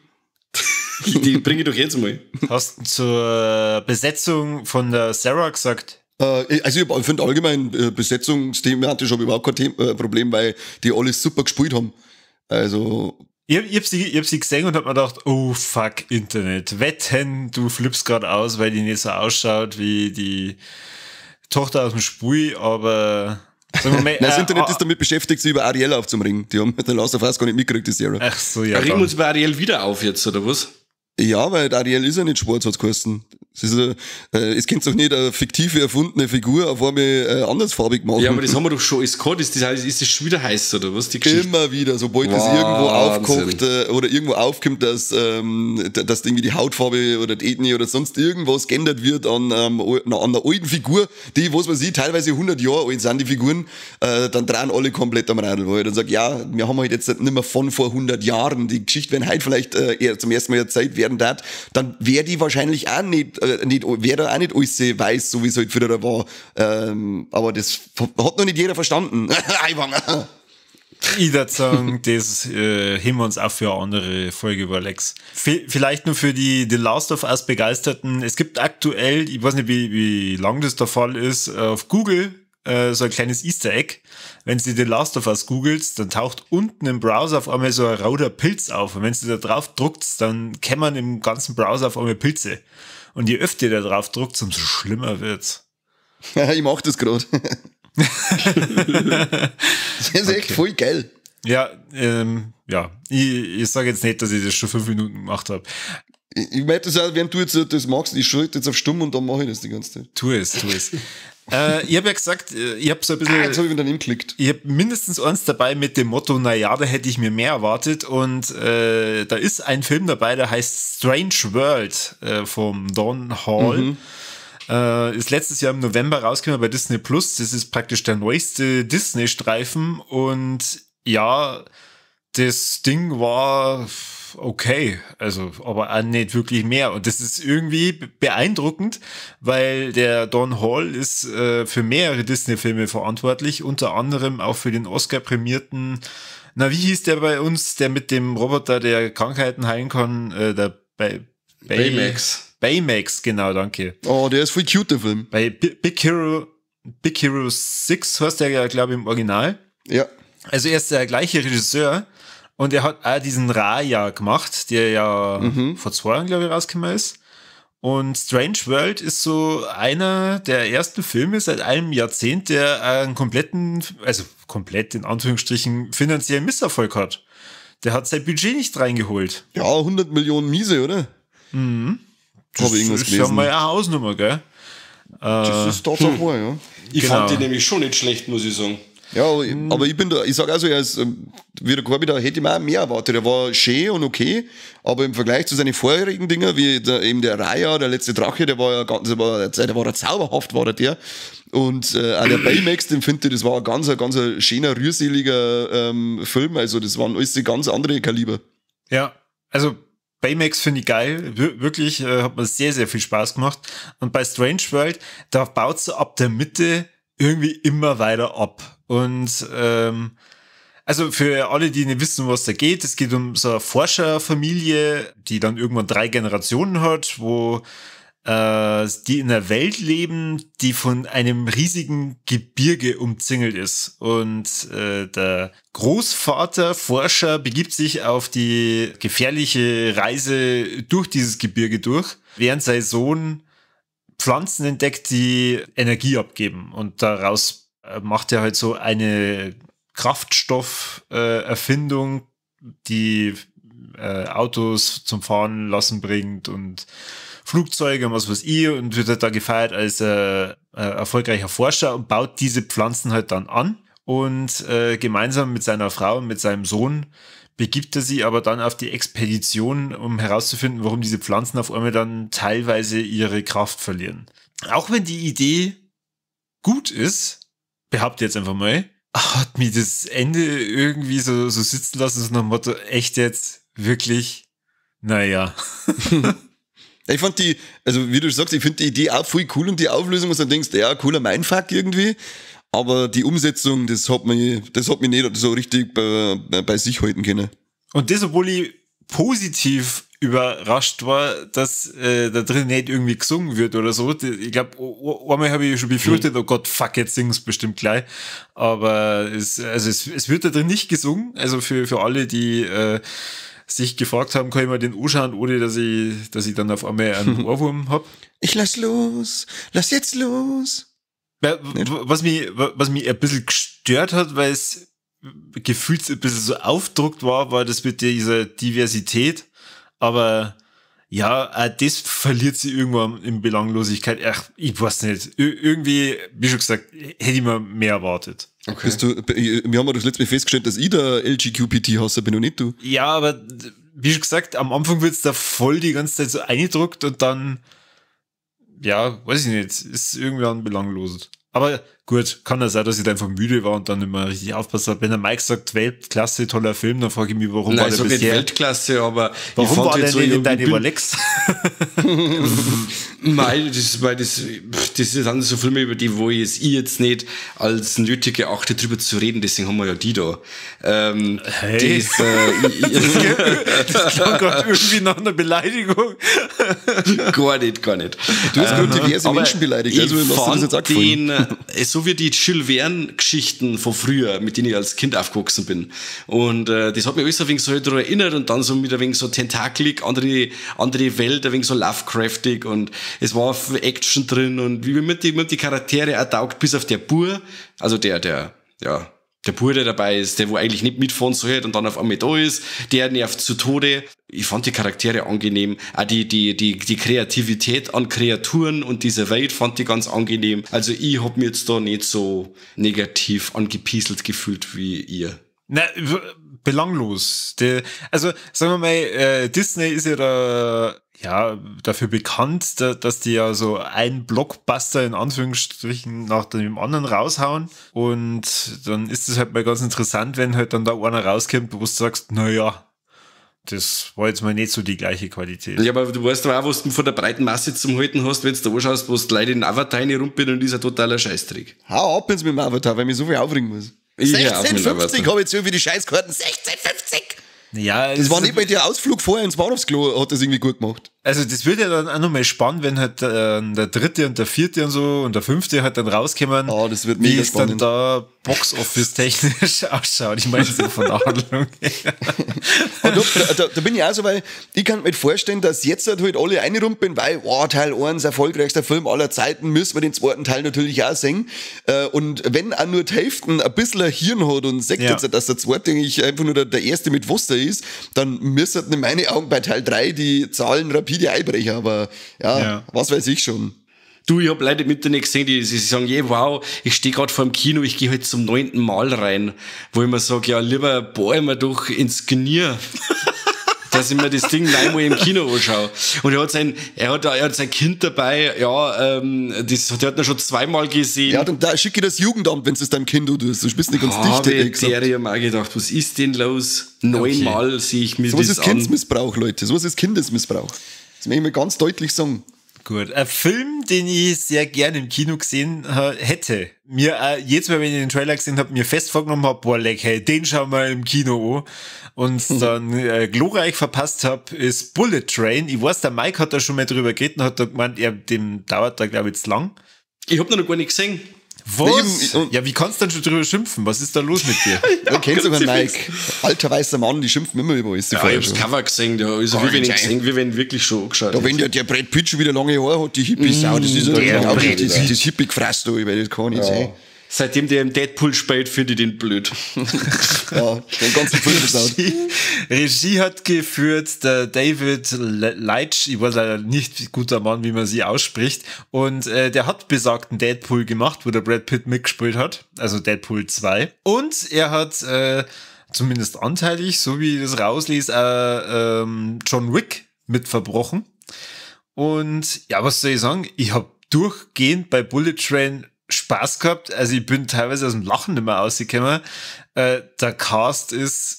Die bringe ich doch jetzt mal. Hast du zur Besetzung von der Sarah gesagt? Also ich finde allgemein besetzungsthematisch habe ich überhaupt kein Problem, weil die alles super gespielt haben. Also... Ich hab sie gesehen und hab mir gedacht, oh fuck, Internet. Wetten, du flippst gerade aus, weil die nicht so ausschaut wie die Tochter aus dem Spiel, aber... Sagen wir mal, Nein, das Internet ist damit beschäftigt, sich über Ariel aufzumringen. Die haben den Last of Us gar nicht mitgekriegt, die Sarah. Ach so, ja. Regen wir uns über Ariel wieder auf jetzt, oder was? Ja, weil Ariel ist ja nicht schwarz, hat's geheißen. Es ist, es kennt doch nicht eine fiktive, erfundene Figur auf einmal andersfarbig machen. Ja, aber das haben wir doch schon alles gehabt. Ist das schon wieder heiß, oder was? Die Geschichte? Immer wieder, sobald das irgendwo aufkocht oder irgendwo aufkommt, dass irgendwie die Hautfarbe oder die Ethnie oder sonst irgendwas geändert wird an einer alten Figur, die, was weiß ich, teilweise 100 Jahre alt sind, die Figuren, dann drehen alle komplett am Radl, wo ich dann sage, ja, wir haben halt jetzt nicht mehr von vor 100 Jahren. Die Geschichte, wenn heute vielleicht zum ersten Mal erzählt werden darf, dann wäre die wahrscheinlich auch nicht, wäre da auch nicht alles weiß, so wie es halt früher war. Aber das hat noch nicht jeder verstanden. Ich würde sagen, das heben wir uns auch für eine andere Folge über Lex. Vielleicht nur für die The Last of Us Begeisterten. Es gibt aktuell, ich weiß nicht, wie lang das der Fall ist, auf Google so ein kleines Easter Egg. Wenn du The Last of Us googelst, dann taucht unten im Browser auf einmal so ein roter Pilz auf. Und wenn du da drauf druckst, dann kämmern im ganzen Browser auf einmal Pilze. Und je öfter ihr da drauf druckt, umso schlimmer wird's. Ich mach das gerade. Das ist echt voll geil. Ja, ja. Ich sage jetzt nicht, dass ich das schon 5 Minuten gemacht habe. Ich merke das auch, während du jetzt das machst, ich schalte jetzt auf stumm und dann mache ich das die ganze Zeit. Tu es, tu es. Ich habe ja gesagt, ich habe so ein bisschen. Jetzt habe ich wieder daneben geklickt. Ich habe mindestens eins dabei mit dem Motto, naja, da hätte ich mir mehr erwartet. Und da ist ein Film dabei, der heißt Strange World vom Don Hall. Mhm. Ist letztes Jahr im November rausgekommen bei Disney Plus. Das ist praktisch der neueste Disney-Streifen. Und ja, das Ding war okay, also aber auch nicht wirklich mehr. Und das ist irgendwie beeindruckend, weil der Don Hall ist für mehrere Disney-Filme verantwortlich, unter anderem auch für den Oscar-prämierten, na, wie hieß der bei uns, der mit dem Roboter, der Krankheiten heilen kann, der Baymax. Baymax, genau, danke. Oh, der ist voll cute, der Film. Bei Big Hero 6 heißt der ja, glaube ich, im Original. Ja. Also er ist der gleiche Regisseur. Und er hat auch diesen Raya gemacht, der ja vor 2 Jahren, glaube ich, rausgekommen ist. Und Strange World ist so einer der ersten Filme seit einem Jahrzehnt, der einen kompletten, also komplett in Anführungsstrichen, finanziellen Misserfolg hat. Der hat sein Budget nicht reingeholt. Ja, 100 Millionen Miese, oder? Mhm. Das habe ich irgendwas gelesen. Das ist ja mal eine Hausnummer, gell? Das ist tatsächlich wahr, ja. Ich fand die nämlich schon nicht schlecht, muss ich sagen. Ja, aber ich bin da, ich sag also, er ist, wie der Corby da, hätte ich mir auch mehr erwartet. Er war schön und okay, aber im Vergleich zu seinen vorherigen Dingen, wie der, eben der Raya, der letzte Drache, der war ja ganz, der war ja zauberhaft, war der. Und auch der Baymax, den finde ich, das war ein ganz, ganz schöner, rührseliger Film. Also das waren alles die ganz andere Kaliber. Ja, also Baymax finde ich geil, wirklich, hat mir sehr, sehr viel Spaß gemacht. Und bei Strange World, da baut sie ab der Mitte irgendwie immer weiter ab. Und also für alle, die nicht wissen, was da geht, es geht um so eine Forscherfamilie, die dann irgendwann 3 Generationen hat, wo die in einer Welt leben, die von einem riesigen Gebirge umzingelt ist. Und der Großvater, Forscher, begibt sich auf die gefährliche Reise durch dieses Gebirge durch, während sein Sohn Pflanzen entdeckt, die Energie abgeben. Und daraus macht er halt so eine Kraftstofferfindung, die Autos zum Fahren lassen bringt und Flugzeuge und was weiß ich, und wird halt da gefeiert als erfolgreicher Forscher und baut diese Pflanzen halt dann an. Und gemeinsam mit seiner Frau und mit seinem Sohn begibt er sie aber dann auf die Expedition, um herauszufinden, warum diese Pflanzen auf einmal dann teilweise ihre Kraft verlieren. Auch wenn die Idee gut ist, behaupte jetzt einfach mal, hat mich das Ende irgendwie so sitzen lassen, so nach dem Motto, echt jetzt, wirklich, naja. Ich fand die, also wie du sagst, ich finde die Idee auch voll cool und die Auflösung, was du dann denkst, ja, cooler Mindfuck irgendwie, aber die Umsetzung, das hat mich nicht so richtig bei sich halten können. Und das, obwohl ich positiv überrascht war, dass da drin nicht irgendwie gesungen wird oder so. Ich glaube, einmal habe ich schon befürchtet, oh Gott, fuck, jetzt singen es bestimmt gleich. Aber es wird da drin nicht gesungen. Also für alle, die sich gefragt haben, kann ich mal den anschauen, ohne dass ich dann auf einmal einen Ohrwurm hab. Ich lass los, lass jetzt los. Was mich ein bisschen gestört hat, weil es gefühlt ein bisschen so aufdruckt war, war das mit dieser Diversität. Aber ja, auch das verliert sie irgendwann in Belanglosigkeit. Ach, ich weiß nicht. Irgendwie, wie schon gesagt, hätte ich mir mehr erwartet. Okay. Wir haben ja das letzte Mal festgestellt, dass ich der LGQPT-Hasser bin und nicht du. Ja, aber wie schon gesagt, am Anfang wird es da voll die ganze Zeit so eingedruckt und dann, ja, weiß ich nicht, ist irgendwann belanglos. Aber gut, kann ja sein, dass ich da einfach müde war und dann nicht mehr richtig aufpasst habe. Wenn der Mike sagt, Weltklasse, toller Film, dann frage ich mich, warum Nein, war der bisher... Weltklasse, aber... Warum ich fand war der so, nicht in deine Rolex? Nein, das sind so Filme, über die, wo ich jetzt nicht als nötig erachte, drüber zu reden, deswegen haben wir ja die da. Hey. Das klang gerade irgendwie nach einer Beleidigung. Gar nicht, gar nicht. Du hast gerade diverse Menschen beleidigt, also lass dir das jetzt auch gefallen. Es so wie die Jules Verne-Geschichten von früher, mit denen ich als Kind aufgewachsen bin. Und das hat mich alles ein wenig so daran erinnert und dann so mit ein wenig so tentakelig, andere Welt, ein wenig so Lovecraftig und es war Action drin und wie mir die Charaktere auch taugt, bis auf der Bur, also der Bur, der dabei ist, der wo eigentlich nicht mitfahren soll und dann auf einmal da ist, der nervt zu Tode. Ich fand die Charaktere angenehm. Auch die Kreativität an Kreaturen und dieser Welt fand ich ganz angenehm. Also ich hab mir jetzt da nicht so negativ angepieselt gefühlt wie ihr. Na, belanglos. Also, sagen wir mal, Disney ist ja da, ja, dafür bekannt, dass die ja so einen Blockbuster in Anführungsstrichen nach dem anderen raushauen. Und dann ist es halt mal ganz interessant, wenn halt dann da einer rauskommt, wo du sagst, naja, das war jetzt mal nicht so die gleiche Qualität. Ja, aber du weißt aber auch, was du von der breiten Masse zum Halten hast, wenn du da anschaust, wo du Leute in Avatar rum bin und ist ein totaler Scheißtrick. Hau ab jetzt mit dem Avatar, weil ich mich so viel aufregen muss. 16,50 habe ich jetzt irgendwie die Scheißkarten. 16,50! Ja, das war nicht bei dir Ausflug vorher ins Bahnhofsklo, hat das irgendwie gut gemacht. Also das wird ja dann auch nochmal spannend, wenn halt der dritte und der vierte und so und der fünfte halt dann rauskommen. Oh, das wird mega wie es spannend. Dann da Box-Office technisch ausschaut. Ich meine so von der Handlung her. Da bin ich auch so, weil ich kann mir vorstellen, dass jetzt halt alle einrumpeln, weil oh, Teil 1, erfolgreichster Film aller Zeiten, müssen wir den zweiten Teil natürlich auch sehen. Und wenn auch nur die Hälfte ein bisschen ein Hirn hat und sagt jetzt, dass der zweite eigentlich einfach nur der erste mit Wasser ist, dann müssen in meinen Augen bei Teil 3 die Zahlen rapide einbrechen, aber ja, was weiß ich schon. Du, ich hab Leute im Internet gesehen, die sagen, yeah, wow, ich stehe gerade vor dem Kino, ich gehe heute zum 9. Mal rein, wo ich mir sage, ja, lieber bohr ich mir doch ins Knie, dass ich mir das Ding 9-mal im Kino anschaue. Und er hat sein Kind dabei, ja, das, der hat ihn schon 2-mal gesehen. Ja, dann da schicke ich das Jugendamt, wenn es deinem Kind tust. Du bist nicht ganz dicht, hätte ich gesagt. Ich hab mir auch gedacht, was ist denn los? 9-mal sehe ich mir sowas das ist an. Kindesmissbrauch, Leute. Sowas ist Kindesmissbrauch. Das möchte ich mir ganz deutlich sagen. Gut, ein Film, den ich sehr gerne im Kino gesehen hätte, mir jedes Mal, wenn ich den Trailer gesehen habe, mir fest vorgenommen habe, boah, leck, hey, den schauen wir im Kino an. Und dann glorreich verpasst habe, ist Bullet Train. Ich weiß, der Mike hat da schon mal drüber geredet und hat da gemeint, dem dauert da, glaube ich, zu lang. Ich hab noch gar nicht gesehen. Was? Ja, wie kannst du dann schon drüber schimpfen? Was ist da los mit dir? Ja, kennst sogar Mike. Alter weißer Mann, die schimpfen immer über alles. Ja, ich hab's Cover gesehen, da ist wie wenn ich gesehen, wie wenn wirklich schon angeschaut. Da, wenn der Brad Pitt schon wieder lange Haare hat, die Hippies auch, das ist ja auch das Hippie-Gefraß da, weil das kann nicht sein. Seitdem der im Deadpool spielt, finde ich den blöd. Ja, den ganzen Film versaut. Regie hat geführt der David Leitch, ich weiß leider nicht, guter Mann, wie man sie ausspricht. Und der hat besagten Deadpool gemacht, wo der Brad Pitt mitgespielt hat, also Deadpool 2. Und er hat zumindest anteilig, so wie ich das rauslese, John Wick mit verbrochen. Und ja, was soll ich sagen? Ich habe durchgehend bei Bullet Train Spaß gehabt. Also ich bin teilweise aus dem Lachen nicht mehr rausgekommen. Der Cast ist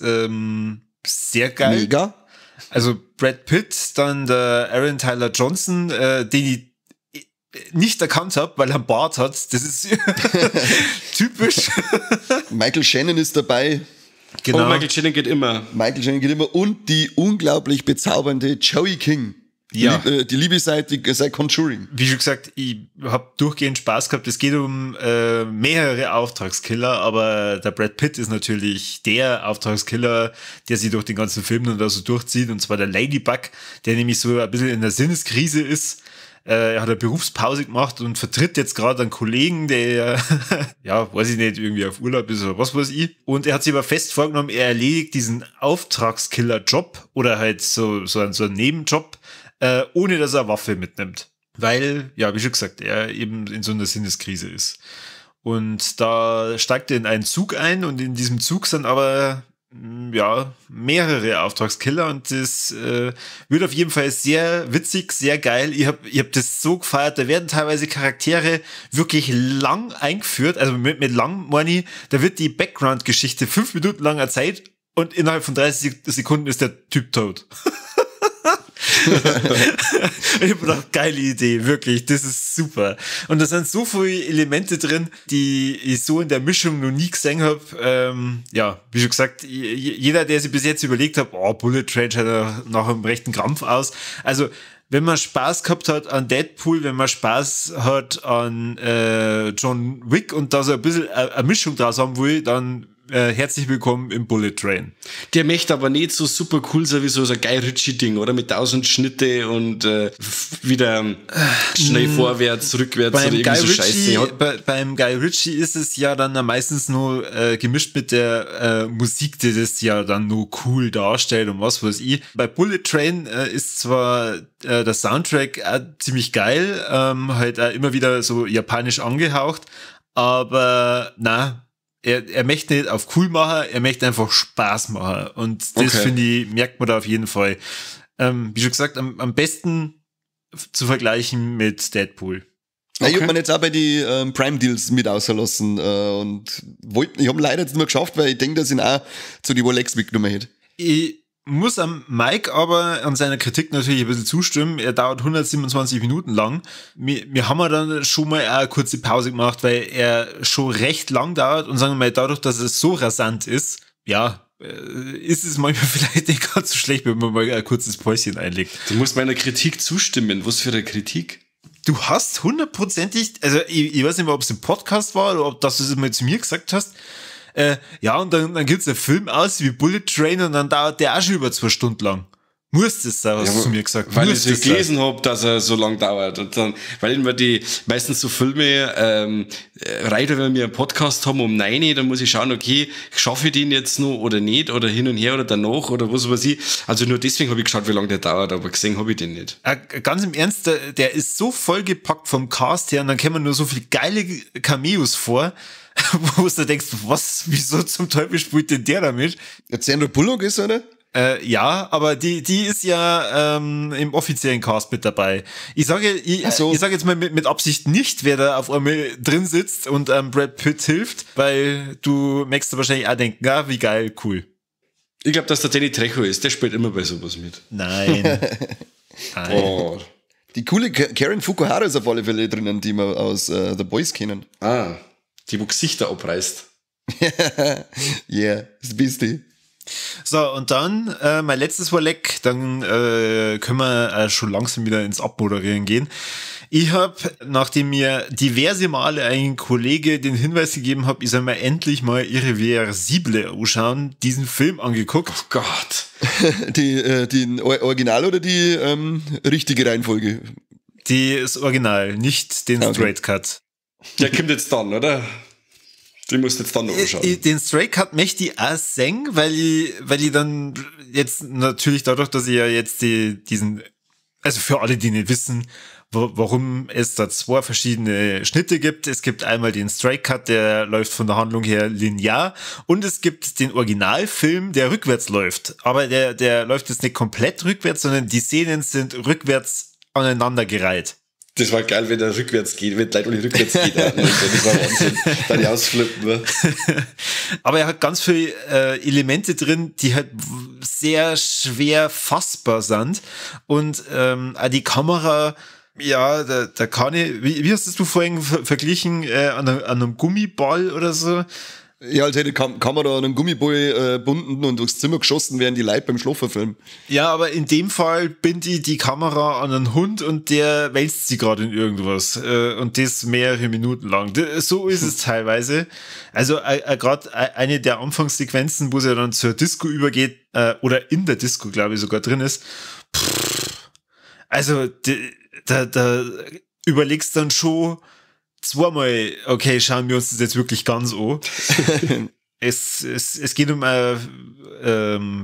sehr geil. Mega. Also Brad Pitt, dann der Aaron Tyler Johnson, den ich nicht erkannt habe, weil er einen Bart hat. Das ist typisch. Michael Shannon ist dabei. Genau. Oh, Michael Shannon geht immer. Michael Shannon geht immer. Und die unglaublich bezaubernde Joey King. Ja. Die Liebe seit Conjuring. Wie schon gesagt, ich habe durchgehend Spaß gehabt. Es geht um mehrere Auftragskiller, aber der Brad Pitt ist natürlich der Auftragskiller, der sich durch den ganzen Film und da so durchzieht, und zwar der Ladybug, der nämlich so ein bisschen in der Sinneskrise ist. Er hat eine Berufspause gemacht und vertritt jetzt gerade einen Kollegen, der, ja, weiß ich nicht, irgendwie auf Urlaub ist oder was weiß ich. Und er hat sich aber fest vorgenommen, er erledigt diesen Auftragskiller-Job oder halt so einen Nebenjob, ohne dass er eine Waffe mitnimmt. Weil, ja, wie schon gesagt, er eben in so einer Sinneskrise ist. Und da steigt er in einen Zug ein und in diesem Zug sind aber ja, mehrere Auftragskiller und das wird auf jeden Fall sehr witzig, sehr geil. Ich hab das so gefeiert. Da werden teilweise Charaktere wirklich lang eingeführt, also mit lang meine ich, da wird die Background-Geschichte 5 Minuten lang erzählt und innerhalb von 30 Sekunden ist der Typ tot. Ich hab gedacht, geile Idee, wirklich, das ist super. Und da sind so viele Elemente drin, die ich so in der Mischung noch nie gesehen hab. Ja, wie schon gesagt, jeder, der sich bis jetzt überlegt hat, oh, Bullet Train schaut nach einem rechten Krampf aus. Also, Wenn man Spaß gehabt hat an Deadpool, wenn man Spaß hat an John Wick und da so ein bisschen eine Mischung draus haben will, dann herzlich willkommen im Bullet Train. Der möchte aber nicht so super cool sein wie so ein Guy Ritchie-Ding, oder? Mit 1000 Schnitte und wieder schnell vorwärts, rückwärts beim oder irgendwie so Scheiße. Beim Guy Ritchie ist es ja dann meistens nur gemischt mit der Musik, die das ja dann nur cool darstellt und was weiß ich. Bei Bullet Train ist zwar der Soundtrack auch ziemlich geil, halt auch immer wieder so japanisch angehaucht, aber na, er möchte nicht auf cool machen, er möchte einfach Spaß machen. Und das, finde ich, merkt man da auf jeden Fall. Wie schon gesagt, am besten zu vergleichen mit Deadpool. Okay. Ich hab mir jetzt auch bei die Prime Deals mit auslassen und ich habe leider jetzt nicht mehr geschafft, weil ich denke, dass ich ihn auch zu die Rolex mitgenommen hätte. Ich muss am Mike aber an seiner Kritik natürlich ein bisschen zustimmen. Er dauert 127 Minuten lang. Wir haben ja dann schon mal eine kurze Pause gemacht, weil er schon recht lang dauert und sagen wir mal, dadurch, dass es so rasant ist, ja, ist es manchmal vielleicht nicht ganz so schlecht, wenn man mal ein kurzes Päuschen einlegt. Du musst meiner Kritik zustimmen. Was für eine Kritik? Du hast hundertprozentig, also ich weiß nicht mehr, ob es im Podcast war oder ob das du es mal zu mir gesagt hast, ja, und dann gibt's einen Film aus wie Bullet Train und dann dauert der auch schon über 2 Stunden lang. Muss das sein, hast du zu mir gesagt. Weil ich es gelesen hab, dass er so lang dauert. Und dann, weil immer die meistens so Filme, reicht, wenn wir einen Podcast haben um 9, dann muss ich schauen, okay, schaffe ich den jetzt noch oder nicht, oder hin und her oder danach oder was weiß ich. Also nur deswegen habe ich geschaut, wie lange der dauert, aber gesehen habe ich den nicht. Ganz im Ernst, der ist so vollgepackt vom Cast her und dann kommen nur so viele geile Cameos vor, wo du denkst, was, wieso zum Teufel spielt denn der damit? Jetzt Sandra Bullock ist, oder? Ja, aber die ist ja im offiziellen Cast mit dabei. Ich sage ich sage jetzt mal mit Absicht nicht, wer da auf einmal drin sitzt und Brad Pitt hilft, weil du merkst da wahrscheinlich auch denken, ja, wie geil, cool. Ich glaube, dass der Danny Trejo ist, der spielt immer bei sowas mit. Nein. Nein. Oh. Die coole Karen Fukuhara ist auf alle Fälle drinnen, die wir aus The Boys kennen. Ah, die, wo Gesichter abreißt. Yeah, das bist du. So, und dann mein letztes Warleck, dann können wir schon langsam wieder ins Abmoderieren gehen. Ich habe, nachdem mir diverse Male ein Kollege den Hinweis gegeben hat, ich soll mir endlich mal Irreversible anschauen, diesen Film angeguckt. Oh Gott. Die Original oder die richtige Reihenfolge? Die ist Original, nicht den Straight Cut. Der kommt jetzt dann, oder? Den musst du jetzt dann noch anschauen. Den Straight Cut möchte ich auch sehen, weil ich dann jetzt natürlich dadurch, dass ich ja jetzt diesen, also für alle, die nicht wissen, warum es da 2 verschiedene Schnitte gibt. Es gibt einmal den Straight Cut, der läuft von der Handlung her linear, und es gibt den Originalfilm, der rückwärts läuft. Aber der läuft jetzt nicht komplett rückwärts, sondern die Szenen sind rückwärts aneinandergereiht. Das war geil, wenn er rückwärts geht, wenn die Leute rückwärts geht. Das war Wahnsinn. Da die ausflippen. Ne? Aber er hat ganz viele Elemente drin, die halt sehr schwer fassbar sind. Und auch die Kamera, ja, da kann ich, wie hast du vorhin verglichen, an einem Gummiball oder so? Ja, als hätte die Kamera an einen Gummiball bunden und durchs Zimmer geschossen, während die Leute beim Schlafen filmen. Ja, aber in dem Fall bindet die die Kamera an einen Hund und der wälzt sie gerade in irgendwas. Und das mehrere Minuten lang. So ist es teilweise. Also gerade eine der Anfangssequenzen, wo sie dann zur Disco übergeht, oder in der Disco, glaube ich, sogar drin ist. Pff, also da überlegst dann schon zweimal, okay, schauen wir uns das jetzt wirklich ganz an. Es geht um eine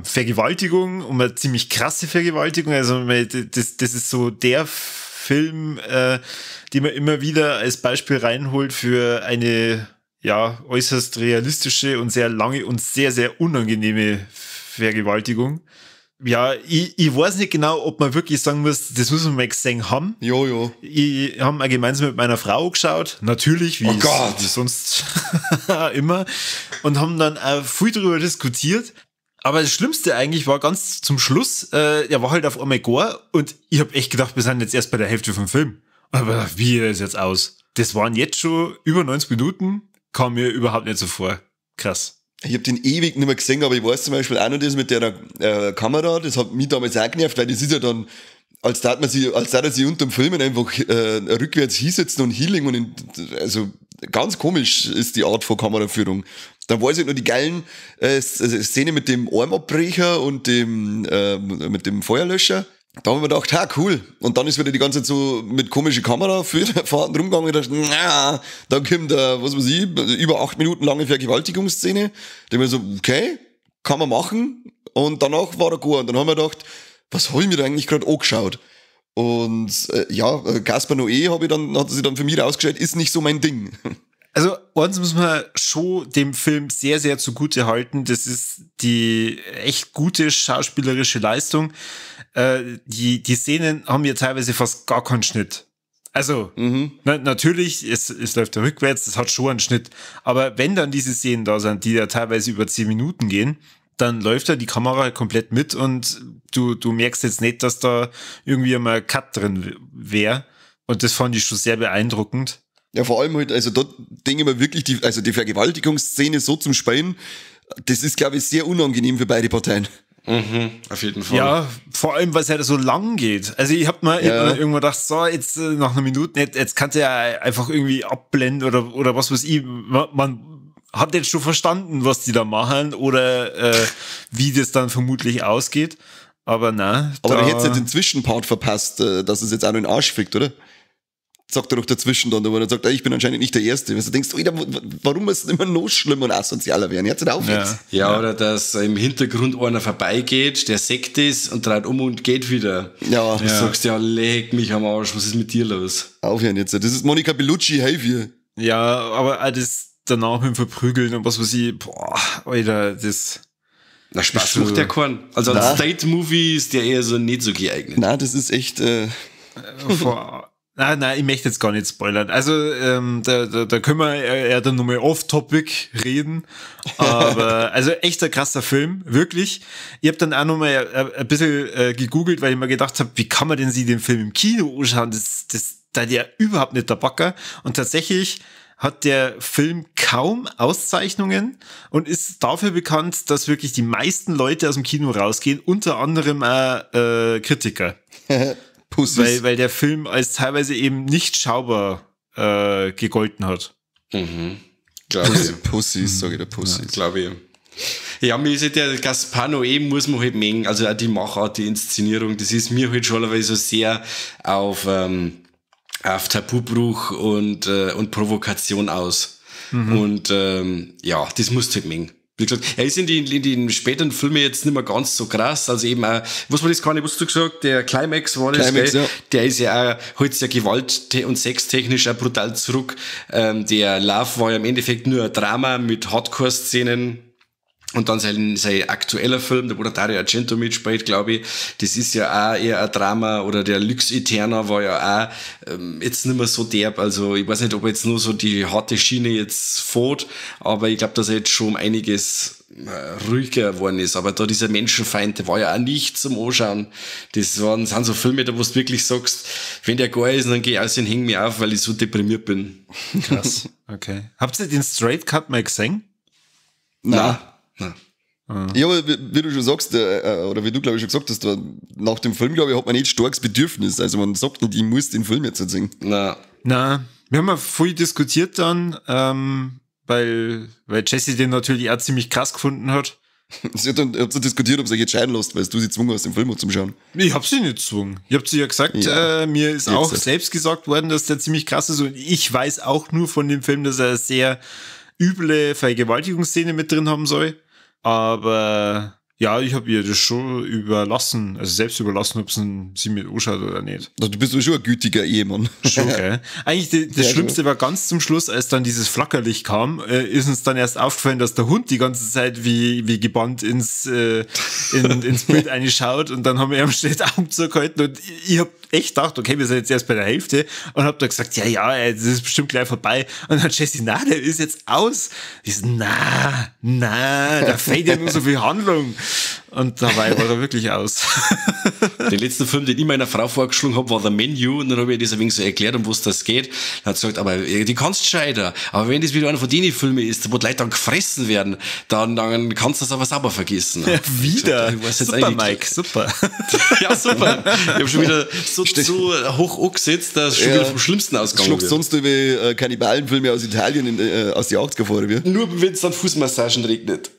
Vergewaltigung, um eine ziemlich krasse Vergewaltigung. Also das ist so der Film, den man immer wieder als Beispiel reinholt für eine ja äußerst realistische und sehr lange und sehr, sehr unangenehme Vergewaltigung. Ja, ich weiß nicht genau, ob man wirklich sagen muss, das muss man mal gesehen haben. Jo, jo. Ich habe gemeinsam mit meiner Frau geschaut, natürlich, wie, oh Gott, wie sonst immer, und haben dann auch viel darüber diskutiert. Aber das Schlimmste eigentlich war ganz zum Schluss, er war halt auf einmal gar und ich habe echt gedacht, wir sind jetzt erst bei der Hälfte vom Film. Aber wie ist jetzt aus? Das waren jetzt schon über 90 Minuten, kam mir überhaupt nicht so vor. Krass. Ich habe den ewig nicht mehr gesehen, aber ich weiß zum Beispiel auch noch das mit der Kamera, das hat mich damals auch genervt, weil das ist ja dann Als da er sich unterm Filmen einfach rückwärts hinsetzen und Healing und also ganz komisch ist die Art von Kameraführung. Dann weiß ich noch die geilen Szene mit dem Armabbrecher und dem mit dem Feuerlöscher. Da haben wir gedacht, ha, cool. Und dann ist wieder die ganze Zeit so mit komischen Kamerafahrten rumgegangen und dachte, na, da kommt, was weiß ich, über 8 Minuten lange Vergewaltigungsszene. Da haben wir so, okay, kann man machen. Und danach war er gut. Und dann haben wir gedacht, was habe ich mir da eigentlich gerade angeschaut? Und ja, Gaspar Noé hat sich dann für mich rausgestellt, ist nicht so mein Ding. Also, eins muss man schon dem Film sehr, sehr zugute halten. Das ist die echt gute schauspielerische Leistung. Die Szenen haben ja teilweise fast gar keinen Schnitt. Also, natürlich, es läuft ja rückwärts, das hat schon einen Schnitt. Aber wenn dann diese Szenen da sind, die ja teilweise über 10 Minuten gehen, dann läuft da die Kamera komplett mit und du merkst jetzt nicht, dass da irgendwie einmal ein Cut drin wäre. Und das fand ich schon sehr beeindruckend. Ja, vor allem halt, also dort denke ich mir wirklich, die Vergewaltigungsszene so zum Speien, das ist, glaube ich, sehr unangenehm für beide Parteien. Mhm, auf jeden Fall. Ja, vor allem, weil es halt so lang geht. Also ich hab mal irgendwann gedacht, so, jetzt nach einer Minute, jetzt kannst du ja einfach irgendwie abblenden oder was weiß ich. Man hat jetzt schon verstanden, was die da machen oder wie das dann vermutlich ausgeht. Aber nein. Aber da hättest du den Zwischenpart verpasst, dass es jetzt auch noch in den Arsch fickt, oder? Sagt er doch dazwischen dann, wo er sagt, ich bin anscheinend nicht der Erste. Wenn du denkst, Alter, warum muss es immer noch schlimmer und asozialer werden? Jetzt auf jetzt. Ja, oder dass im Hintergrund einer vorbeigeht, der Sekt ist und dreht um und geht wieder. Ja. Du sagst, ja, leg mich am Arsch, was ist mit dir los? Aufhören jetzt. Das ist Monica Bellucci, hey, wir. Ja, aber auch das danach mit dem Verprügeln und was weiß ich, boah, Alter, das... Na, Spaß macht der keinen. Also als State-Movie ist der eher so nicht so geeignet. Nein, das ist echt... Nein, ich möchte jetzt gar nicht spoilern. Also, da können wir eher dann nochmal off-topic reden. Aber, also echt ein krasser Film, wirklich. Ich habe dann auch nochmal ein bisschen gegoogelt, weil ich mir gedacht habe, wie kann man denn sich den Film im Kino anschauen? Das da ja überhaupt nicht der Backer. Und tatsächlich hat der Film kaum Auszeichnungen und ist dafür bekannt, dass wirklich die meisten Leute aus dem Kino rausgehen, unter anderem auch Kritiker. Weil der Film als teilweise eben nicht schaubar gegolten hat. Mhm. Glaube ich. Pussys, sage ich der Pussys. Ja, glaube ich. Ja, mir ist der Gaspar Noé, muss man halt mengen, also auch die Machart, die Inszenierung, das ist mir halt schon so sehr auf Tabubruch und Provokation aus. Mhm. Und ja, das musst du halt mengen. Wie gesagt, er ist in den späteren Filmen jetzt nicht mehr ganz so krass. Also eben auch, was war das gar nicht, was du gesagt? Der Climax war das, Climax, gell? Ja. Der ist ja auch, holt sich ja gewalt- und sextechnisch auch brutal zurück. Der Love war ja im Endeffekt nur ein Drama mit Hardcore-Szenen. Und dann sein aktueller Film, da wo der Dario Argento mitspielt, glaube ich, das ist ja auch eher ein Drama, oder der Lux Aeterna war ja auch jetzt nicht mehr so derb, also ich weiß nicht, ob er jetzt nur so die harte Schiene jetzt fährt, aber ich glaube, dass er jetzt schon um einiges ruhiger geworden ist, aber da dieser Menschenfeind, der war ja auch nicht zum Anschauen. Das sind so Filme, da wo du wirklich sagst, wenn der geil ist, dann geh ich aus und häng mich auf, weil ich so deprimiert bin. Krass, okay. Habt ihr den Straight Cut mal gesehen? Nein. Na. Ja, aber wie du schon sagst, oder wie du, glaube ich, schon gesagt hast, nach dem Film, glaube ich, hat man nicht starkes Bedürfnis. Also man sagt nicht, ich muss den Film jetzt sehen. Na. Na, wir haben ja viel diskutiert dann, weil Jesse den natürlich auch ziemlich krass gefunden hat. Sie hat dann diskutiert, ob sie sich entscheiden lässt, weil du sie gezwungen hast, den Film zu schauen. Ich hab sie nicht gezwungen. Ich hab sie ja gesagt, ja, mir ist auch selbst gesagt worden, dass der ziemlich krass ist. Und ich weiß auch nur von dem Film, dass er sehr üble Vergewaltigungsszene mit drin haben soll. Aber ja, ich habe ihr das schon überlassen, also selbst überlassen, ob sie mit anschaut oder nicht. Du bist doch schon ein gütiger Ehemann. Schon, gell? Eigentlich das Schlimmste war ganz zum Schluss, als dann dieses Flackerlicht kam, ist uns dann erst aufgefallen, dass der Hund die ganze Zeit wie gebannt ins Bild reinschaut, und dann haben wir ihm schnell die Augen zugehalten und ich habe echt gedacht, okay, wir sind jetzt erst bei der Hälfte, und hab da gesagt, ja, das ist bestimmt gleich vorbei. Und dann Jesse, na, der ist jetzt aus. Ich so, na, da fehlt ja nur so viel Handlung. Und dabei war er wirklich aus. Den letzten Film, den ich meiner Frau vorgeschlagen habe, war The Menu und dann habe ich ihr das ein wenig so erklärt, um was das geht. Dann hat sie gesagt, aber die kannst scheiter. Aber wenn das wieder einer von denen Filmen ist, wo die Leute dann gefressen werden, dann kannst du das aber sauber vergessen. Ja, wieder. Ich weiß jetzt super, Mike, super. Ja, super. Ich habe schon wieder so hoch angesetzt, dass es schon wieder vom Schlimmsten ausgegangen wird. Sonst über Kannibalenfilme aus Italien aus die 80er vor, wie? Nur wenn es dann Fußmassagen regnet.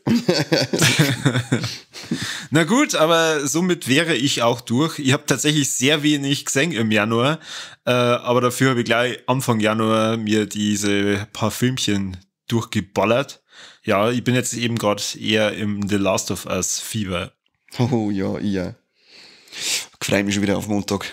Na gut, aber somit wäre ich auch durch. Ich habe tatsächlich sehr wenig gesehen im Januar, aber dafür habe ich gleich Anfang Januar mir diese paar Filmchen durchgeballert. Ja, ich bin jetzt eben gerade eher im The Last of Us Fieber. Oh ja, ja. Ich freue mich schon wieder auf Montag.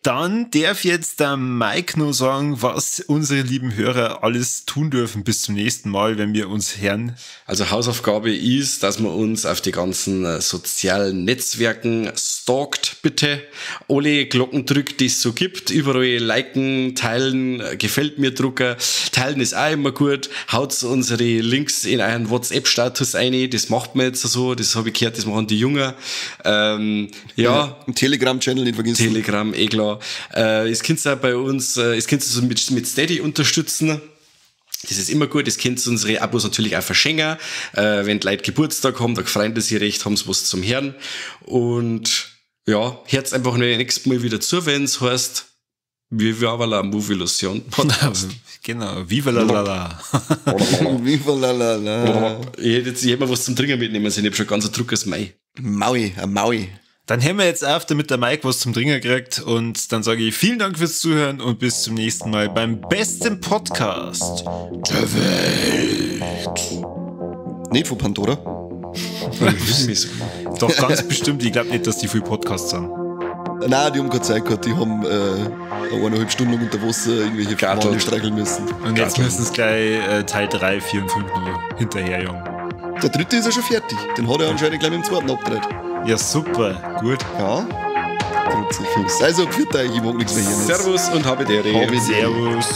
Dann darf jetzt der Mike nur sagen, was unsere lieben Hörer alles tun dürfen bis zum nächsten Mal, wenn wir uns hören. Also Hausaufgabe ist, dass man uns auf die ganzen sozialen Netzwerken stalkt, bitte. Alle Glocken drückt, die es so gibt. Überall liken, teilen, gefällt mir Drucker. Teilen ist auch immer gut. Haut unsere Links in einen WhatsApp-Status ein. Das macht man jetzt so. Das habe ich gehört, das machen die Jungen. Ja. Telegram-Channel nicht vergessen. Telegram, eh klar. Es könnt ihr auch bei uns, es könnt ihr mit Steady unterstützen. Das ist immer gut. Das könnt ihr unsere Abos natürlich auch verschenken. Wenn die Leute Geburtstag haben, da freuen die sich recht, haben sie was zum Hören. Und ja, hört's einfach nur nächstes Mal wieder zu, wenn's heißt Viva la Movilusion Podcast. Genau, Viva la la la. Viva la la la. Ich hätte mal was zum Trinken mitnehmen sollen. Ich hab schon ganz ein Druckers Mai. Maui, ein Maui. Dann haben wir jetzt auf, damit der Mike was zum Trinken kriegt. Und dann sage ich vielen Dank fürs Zuhören und bis zum nächsten Mal beim besten Podcast der Welt. Nicht von Pandora? Doch, ganz bestimmt. Ich glaube nicht, dass die viel Podcasts haben. Nein, die haben keine Zeit gehabt. Die haben 1,5 Stunden lang unter Wasser irgendwelche Wale streicheln müssen. Und jetzt müssen sie gleich Teil 3, 4 und 5 noch hinterherjagen. Der dritte ist ja schon fertig. Den hat er anscheinend gleich mit dem zweiten abgedreht. Ja, super. Gut. Ja. Also, pfiat euch, ich mag nichts mehr hier. Servus und habe Ehre. Servus.